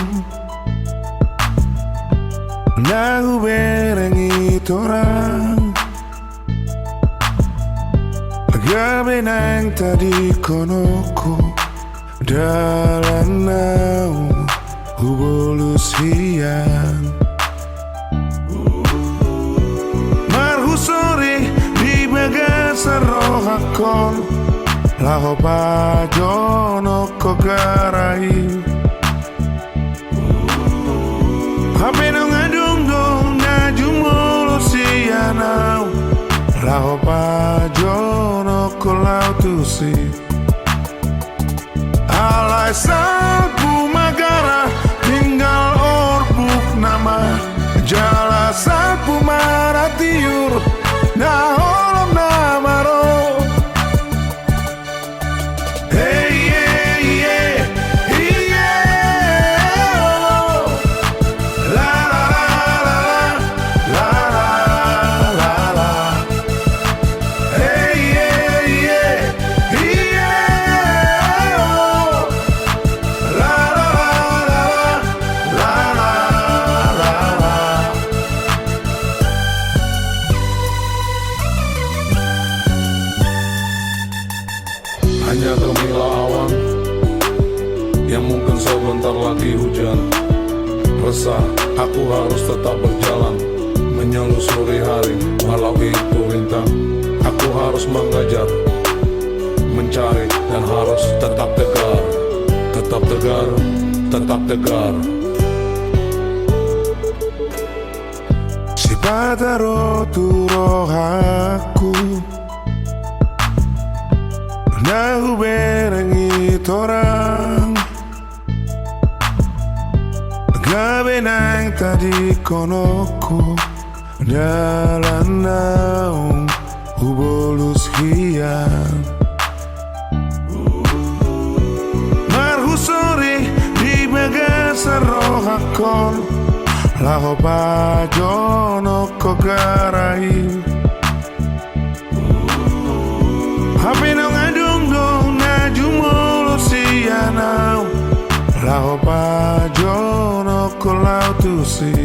na hubereng i torang. Gabe naeng tadingkononku, dalan naung hubolus hian. Marhusori di bagasan rohangkon, laho pajonok ho gara i. Hape nunga dung do na jumolo sian ahu, laho pajonok ho laho tusi. Alai salpu ma gara, tinggal orbuk nama. Jala salpu ma na tiur, na holom nama ro. Hanya gemilang awan yang mungkin sebentar lagi hujan. Resah, aku harus tetap berjalan, menyelusuri hari, walau itu rintang. Aku harus mengejar, mencari, dan harus tetap tegar. Tetap tegar, tetap tegar. Sipata ro tu rohangku, na hubereng i torang. Gabe naeng tadingkononku, dalan naung hubolus hian. Marhusori di bagasan rohangkon, laho pajonok ho gara i. Hape nunga dung do na jumolo sian ahu, laho pajonok ho laho tusi.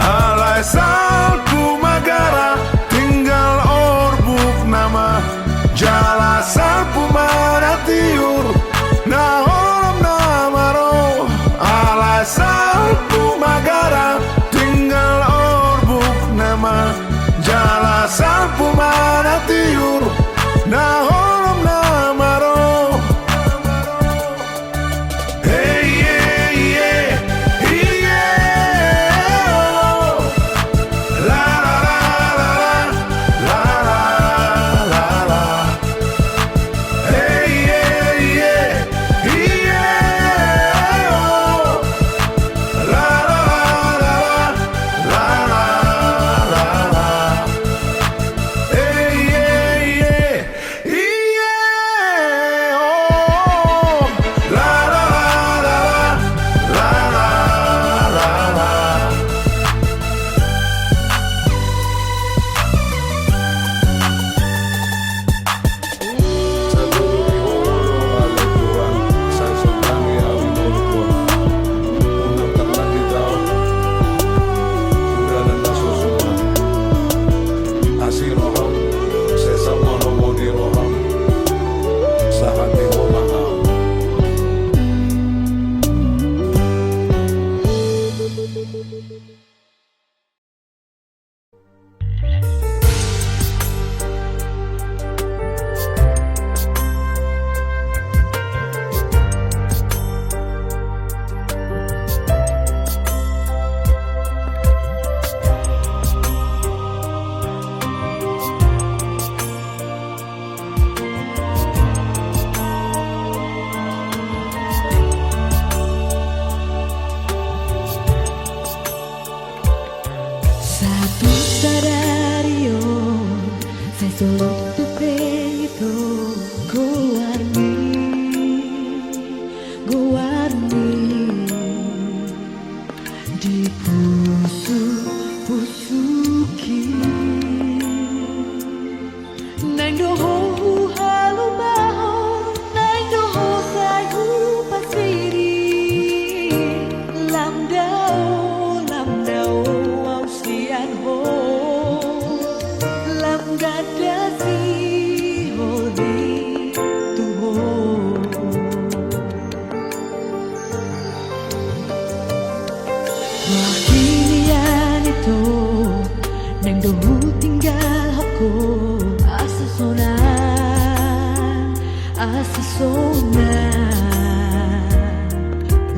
Alai salpu ma gara, tinggal orbuk nama. Jala salpu ma na tiur, na holom nama ro. Alai salpu ma gara, tinggal orbuk nama. Jala salpu ma na tiur, na holom nama ro. Sahat sadari on, sai so lobi tu pe ito goarmi, goarmi Rohangki nian ito, naeng do hutinggalhon ho, asa sonang, asa sonang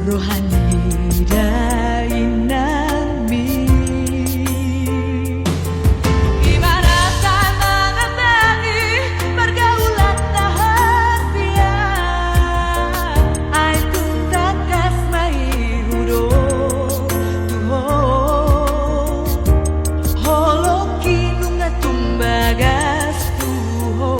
roha ni dainangmi. Ima rasa mangambati pargaulan na hasian, ai tung tangkas ma i hudok tu ho. Holongki nunga tung bagas tu ho.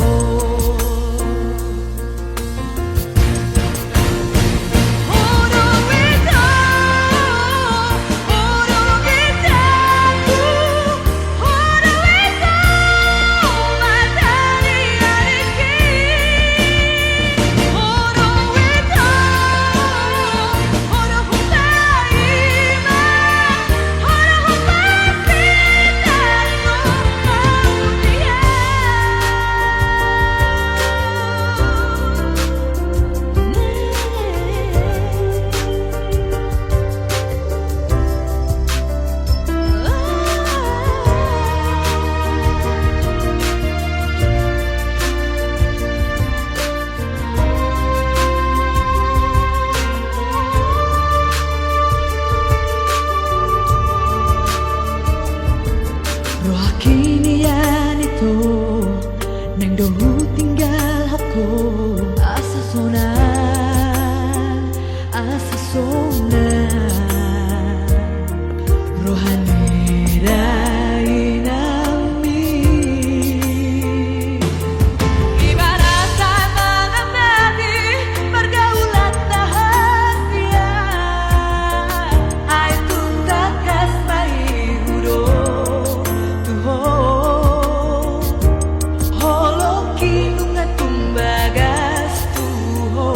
Rohangki nian ito, naeng do hutinggalhon ho, asa sonang, asa sonang roha ni dainangmi. Ima rasa mangambati pargaulan na hasian, ai tung tangkas ma i hudok tu ho. Holongki nunga tung bagas tu ho.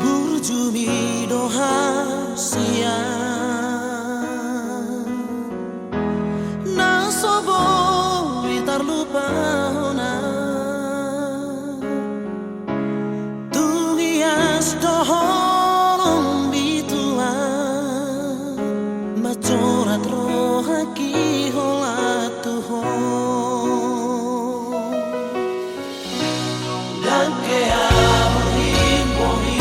Burjumi do hasian na so boi tarlupa hona. Tung ias do holong bituan, manjorat rohangki holan tu ho. Dang hea borngin-borngin.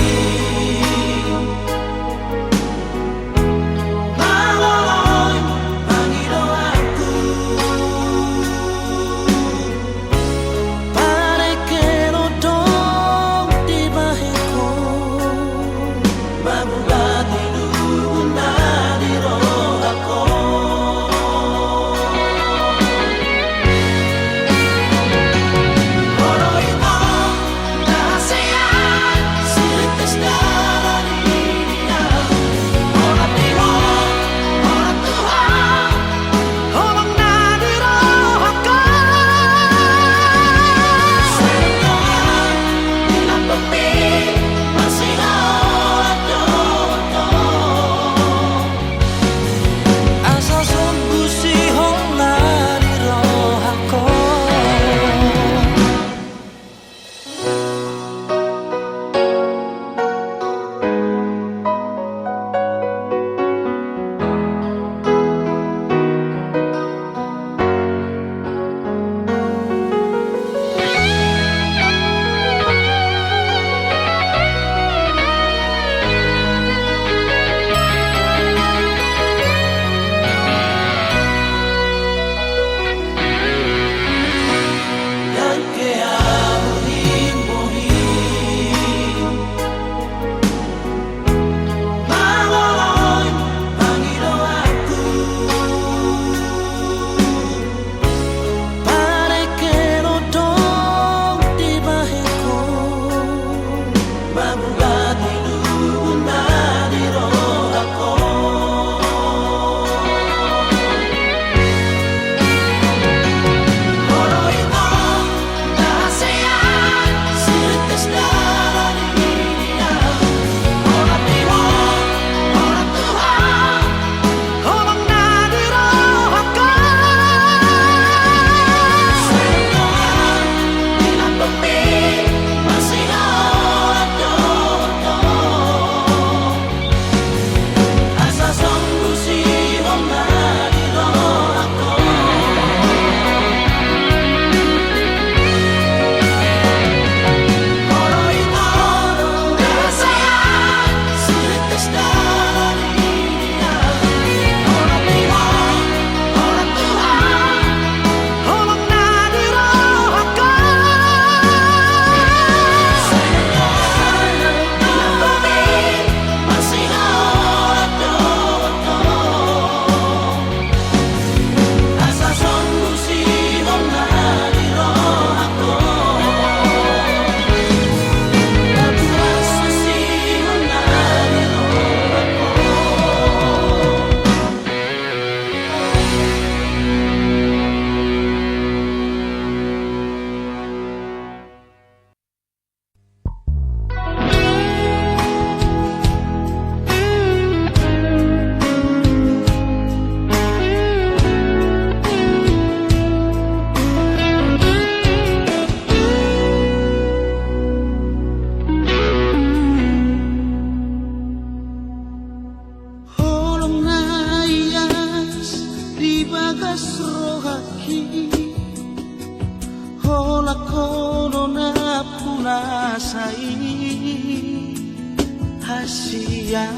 Sian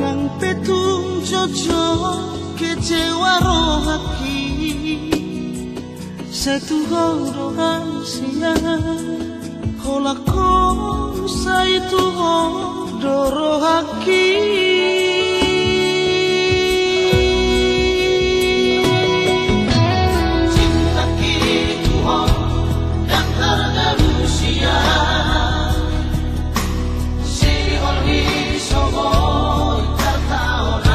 nang pe tung jotjot kecewa rohangki, sai tu ho do, Sian, holan ho sai tu ho do rohangki. Cintaki tu ho ndang tardalu, Sian, sihol ni so boi tartaon,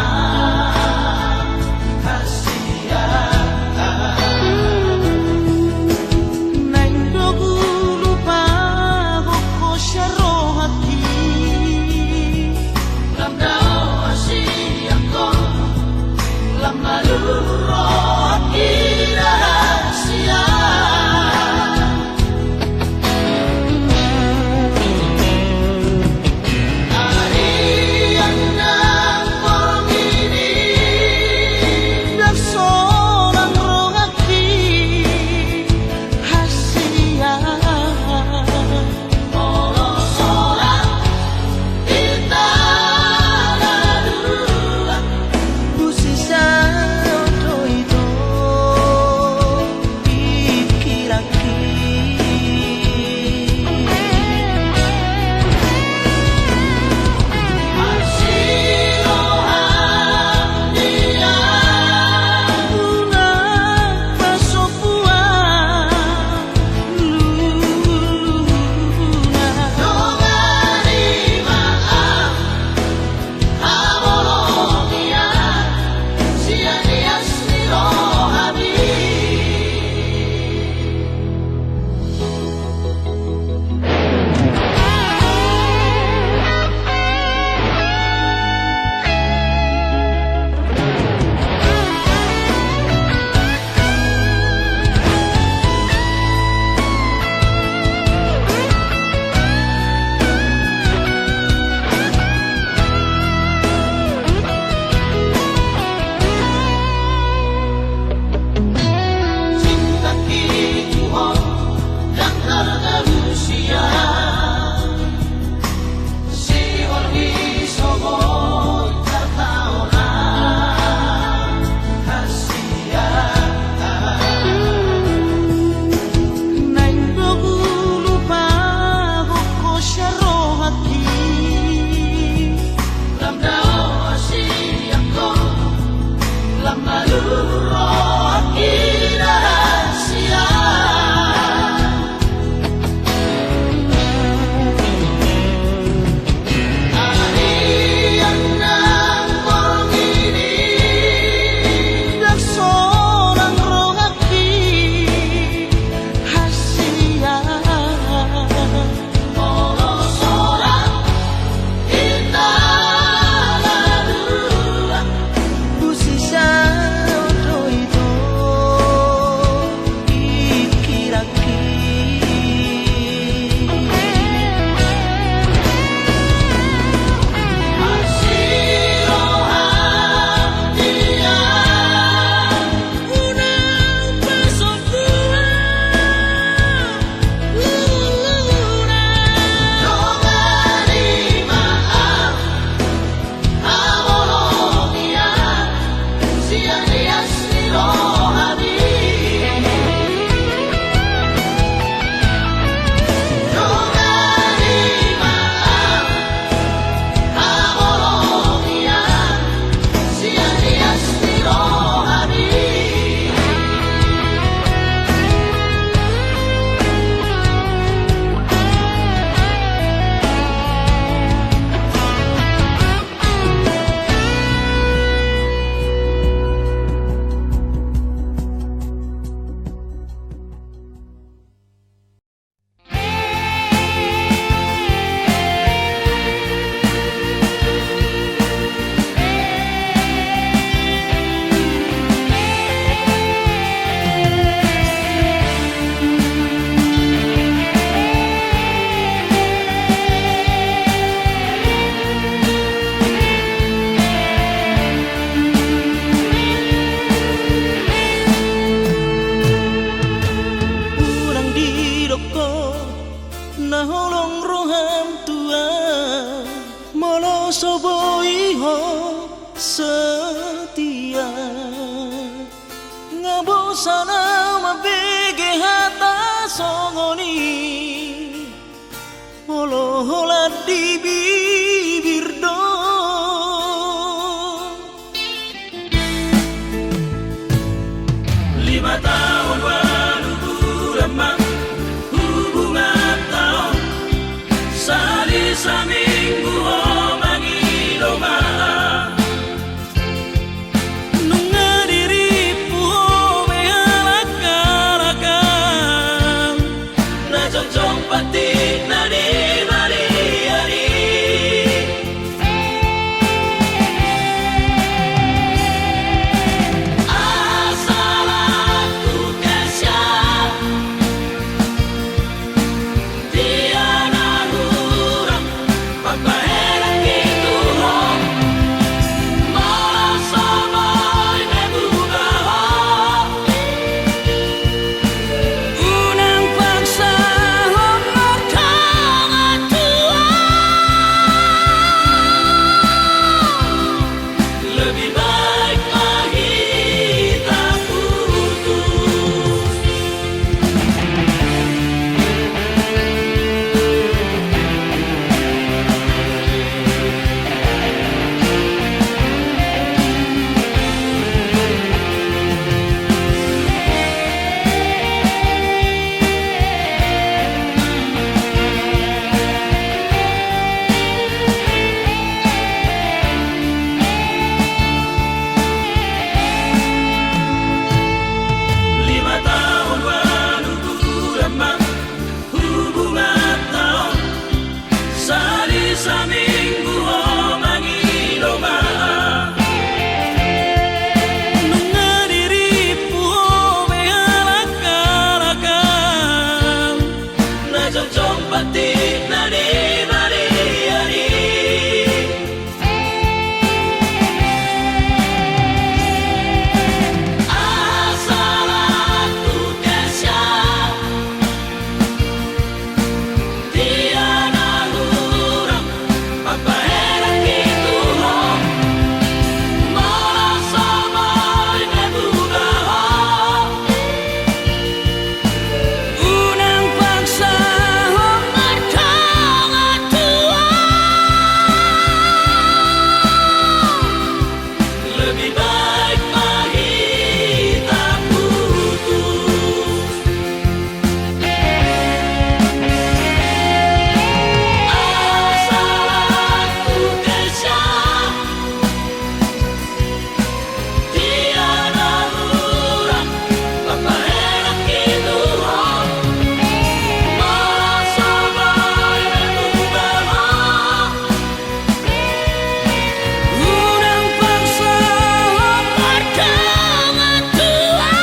Sian. Naeng do hulupa ho sian rohangki. So boi ho setia. Nga bosan au mambege hata songon i. Olo holan di bibir do. Lima taon ualu bulan ma hubunganta on. Sahali saminggu ho mangido ma. Nunga dirimpu ho be halak-halakan. Na jongjong patik na di balian i. Asa laku kesian. Dia na hurang pambahenan i tu ho. Molo so boi be buka ho. Unang paksa ho mardongan tu au. Lebih baik ma hita putus. Lima taon ualu bulan ma hubunganta on. Sahali saminggu ho mangido ma. Nunga dirimpu ho be halak-halakan. Na jongjong patik na di balian i. Asa laku kesian. Dia na hurang pambahenan i tu ho. Molo so boi be buka ho. Unang paksa ho mardongan tu au. Lebih baik ma hita putus. Asa laku kesian. Dia na hurang pambahenan i tu ho. Molo so boi be buka ho. Unang paksa ho mardongan tu au.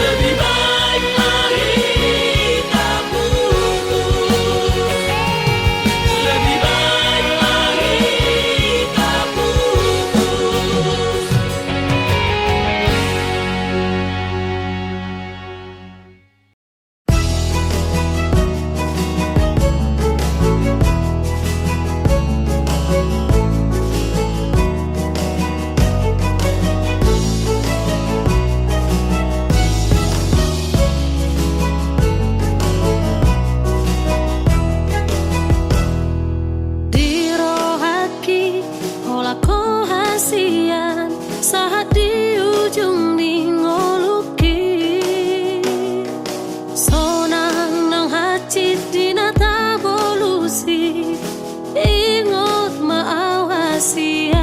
Lebih baik ma hita putus. Lebih baik ma hita putus. Di rohangki holan ho hasian, sahat di ujung ni ngolungki. Sonang nang hansit di na tabolus i, ingot ma au hasian.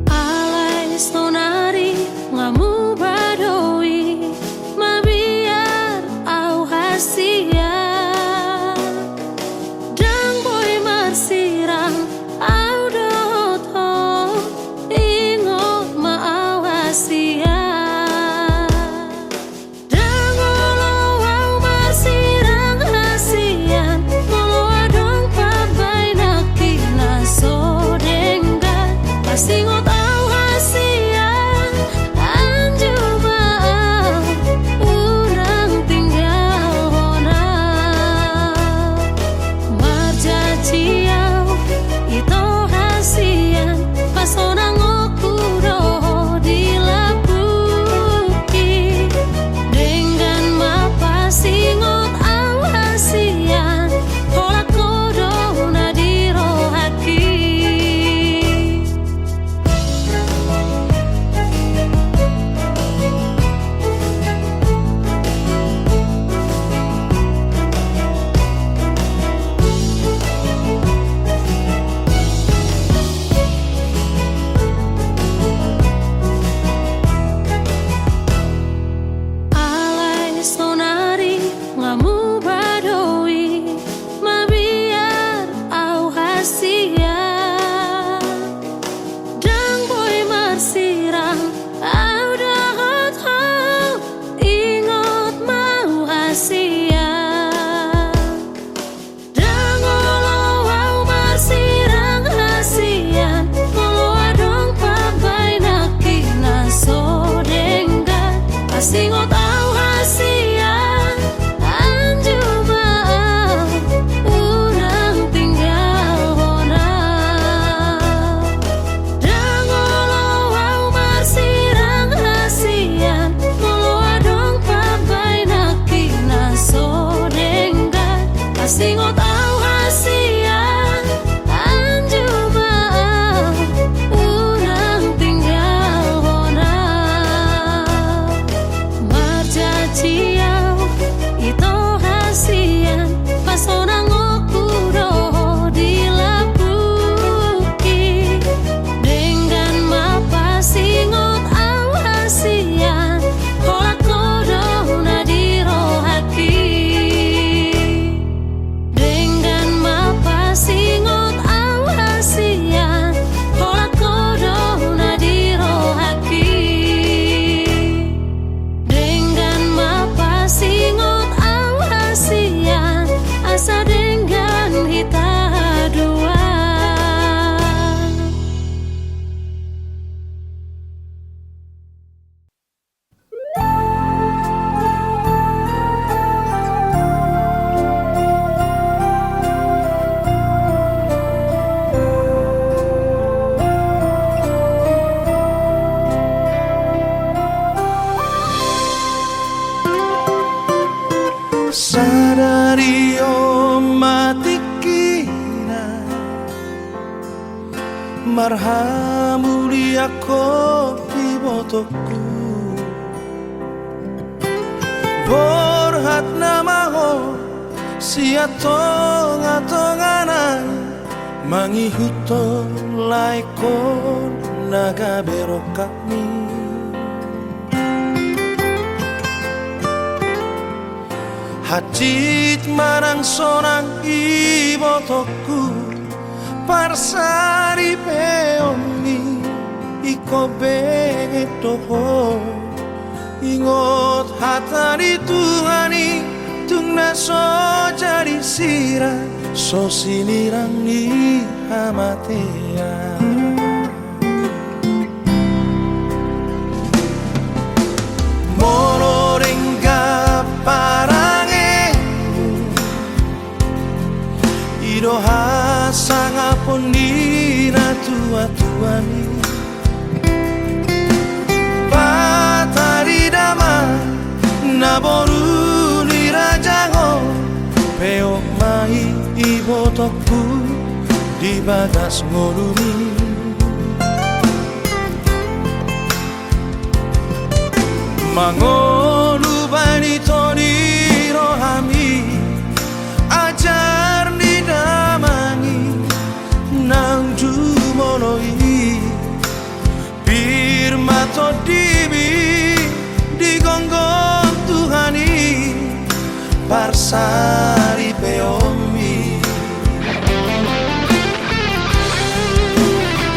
Alai sonari nga muba do i, mabiar au hasian. Ndang boi marsirang au dohot ho, ingot ma au hasian. Ndang olo au marsirang hasian, molo adong pambahenanki na so Marhamuliangkon ibotongku. Borhat nama ho sian tongatonga nai, mangihuthon laengkon na gabe rongkapmi. Hansit manang sonang ibotongku, parsaripeonmi ingkon benget do ho. Ingot hata ni Tuhan i, tung na so jadi sirang, so sinirang ni hamatean. Molo denggan parange, i do hasangapon ni natuatuami. Patari damang na boru ni raja on, peop ma i ibotongku di bagas ngolumi. Mangolu baen ito ni rohami ajar ni damang i naung jumolo i. Pir ma tondimi di gomgom Tuhan i, parsaripeonmi.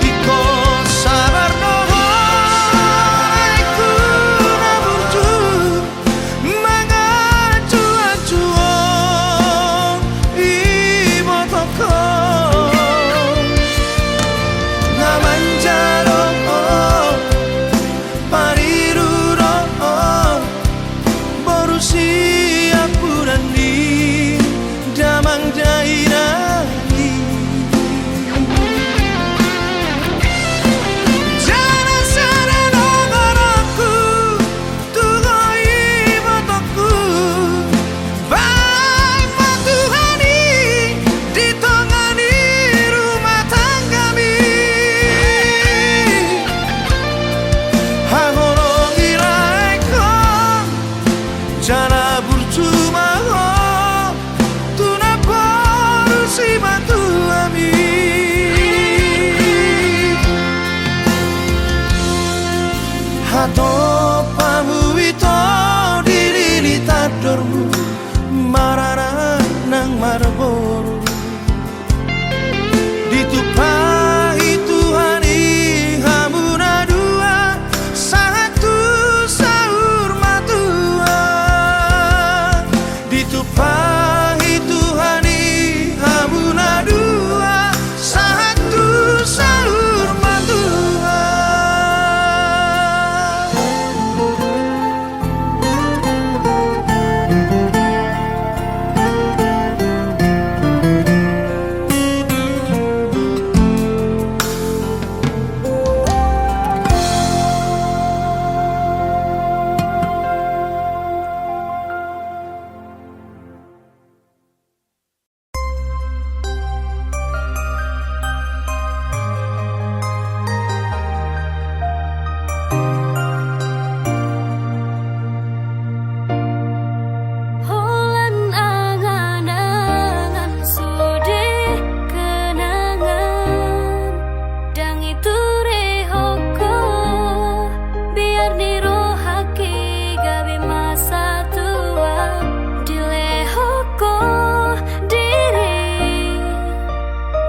Ingkon sabar do ho, laengku na burju, manganjuanjuon ibotongkon. Na manjalo ho, pariru do ho, boru siampudan ni damang dainang i. Jala sada do goarhu tu ho ibotongku, baen ma Tuhan i di tonga ni rumah tanggami. Haholongi laengkon, jala burju ma ho tu namboru simatuami. Hatompamu ito di lili tandormu, maranak nang marboru. Ditumpahi Tuhan i hamu na dua, sahat tu saur matua. Ditumpahi Tuhan i hamu na dua, sahat tu saur matua. Holan angan-angan sude kenangan, ndang diturehon ho, biar ni rohangki gabe masa tua, dilehon ho diri,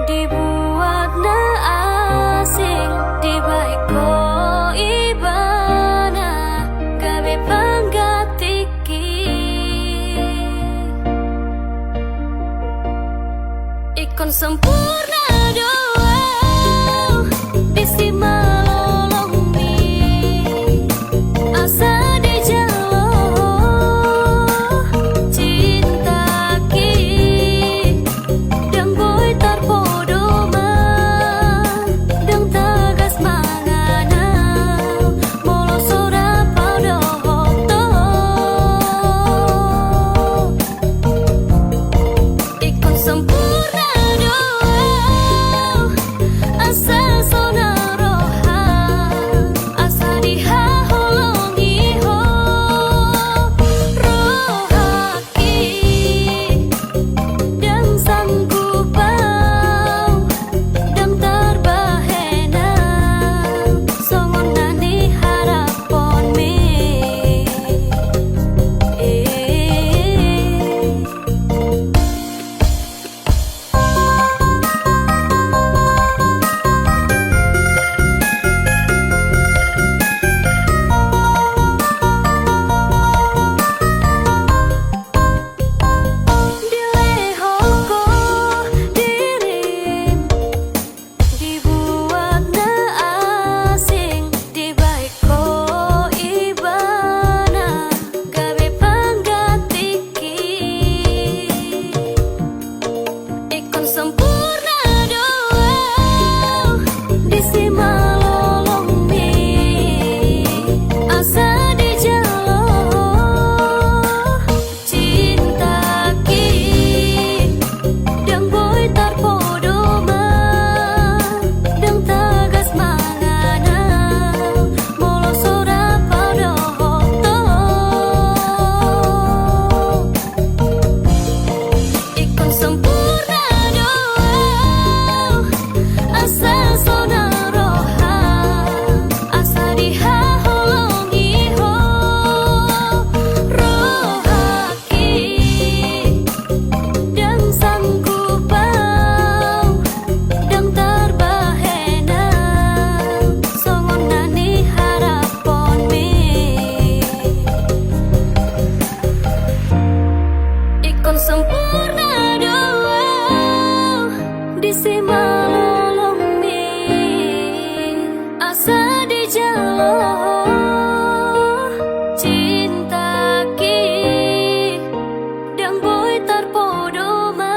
dibuat na asing, dibahen ho ibana gabe panggantingki. Ingkon sempurna do au disi malolongmi, asa dijalo cintangki. Ndang boi tarpodoman, ndang tagas mangan au, molo so rap au dohot ho. Ingkon sempurna do Malolongmi asa dijalo cintaki, ndang boi tarpodo ma,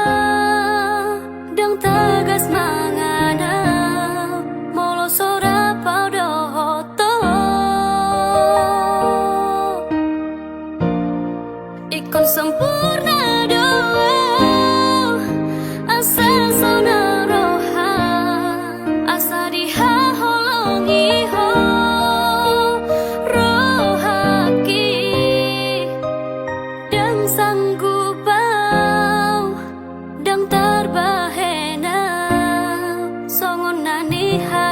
ndang tagas manganal molo so rap au dohot ho. Ingkon sempurna do au asa sonang roha, asa dihaholongi ho rohangki. Ndang sanggup au, ndang tarbahen au songon na niha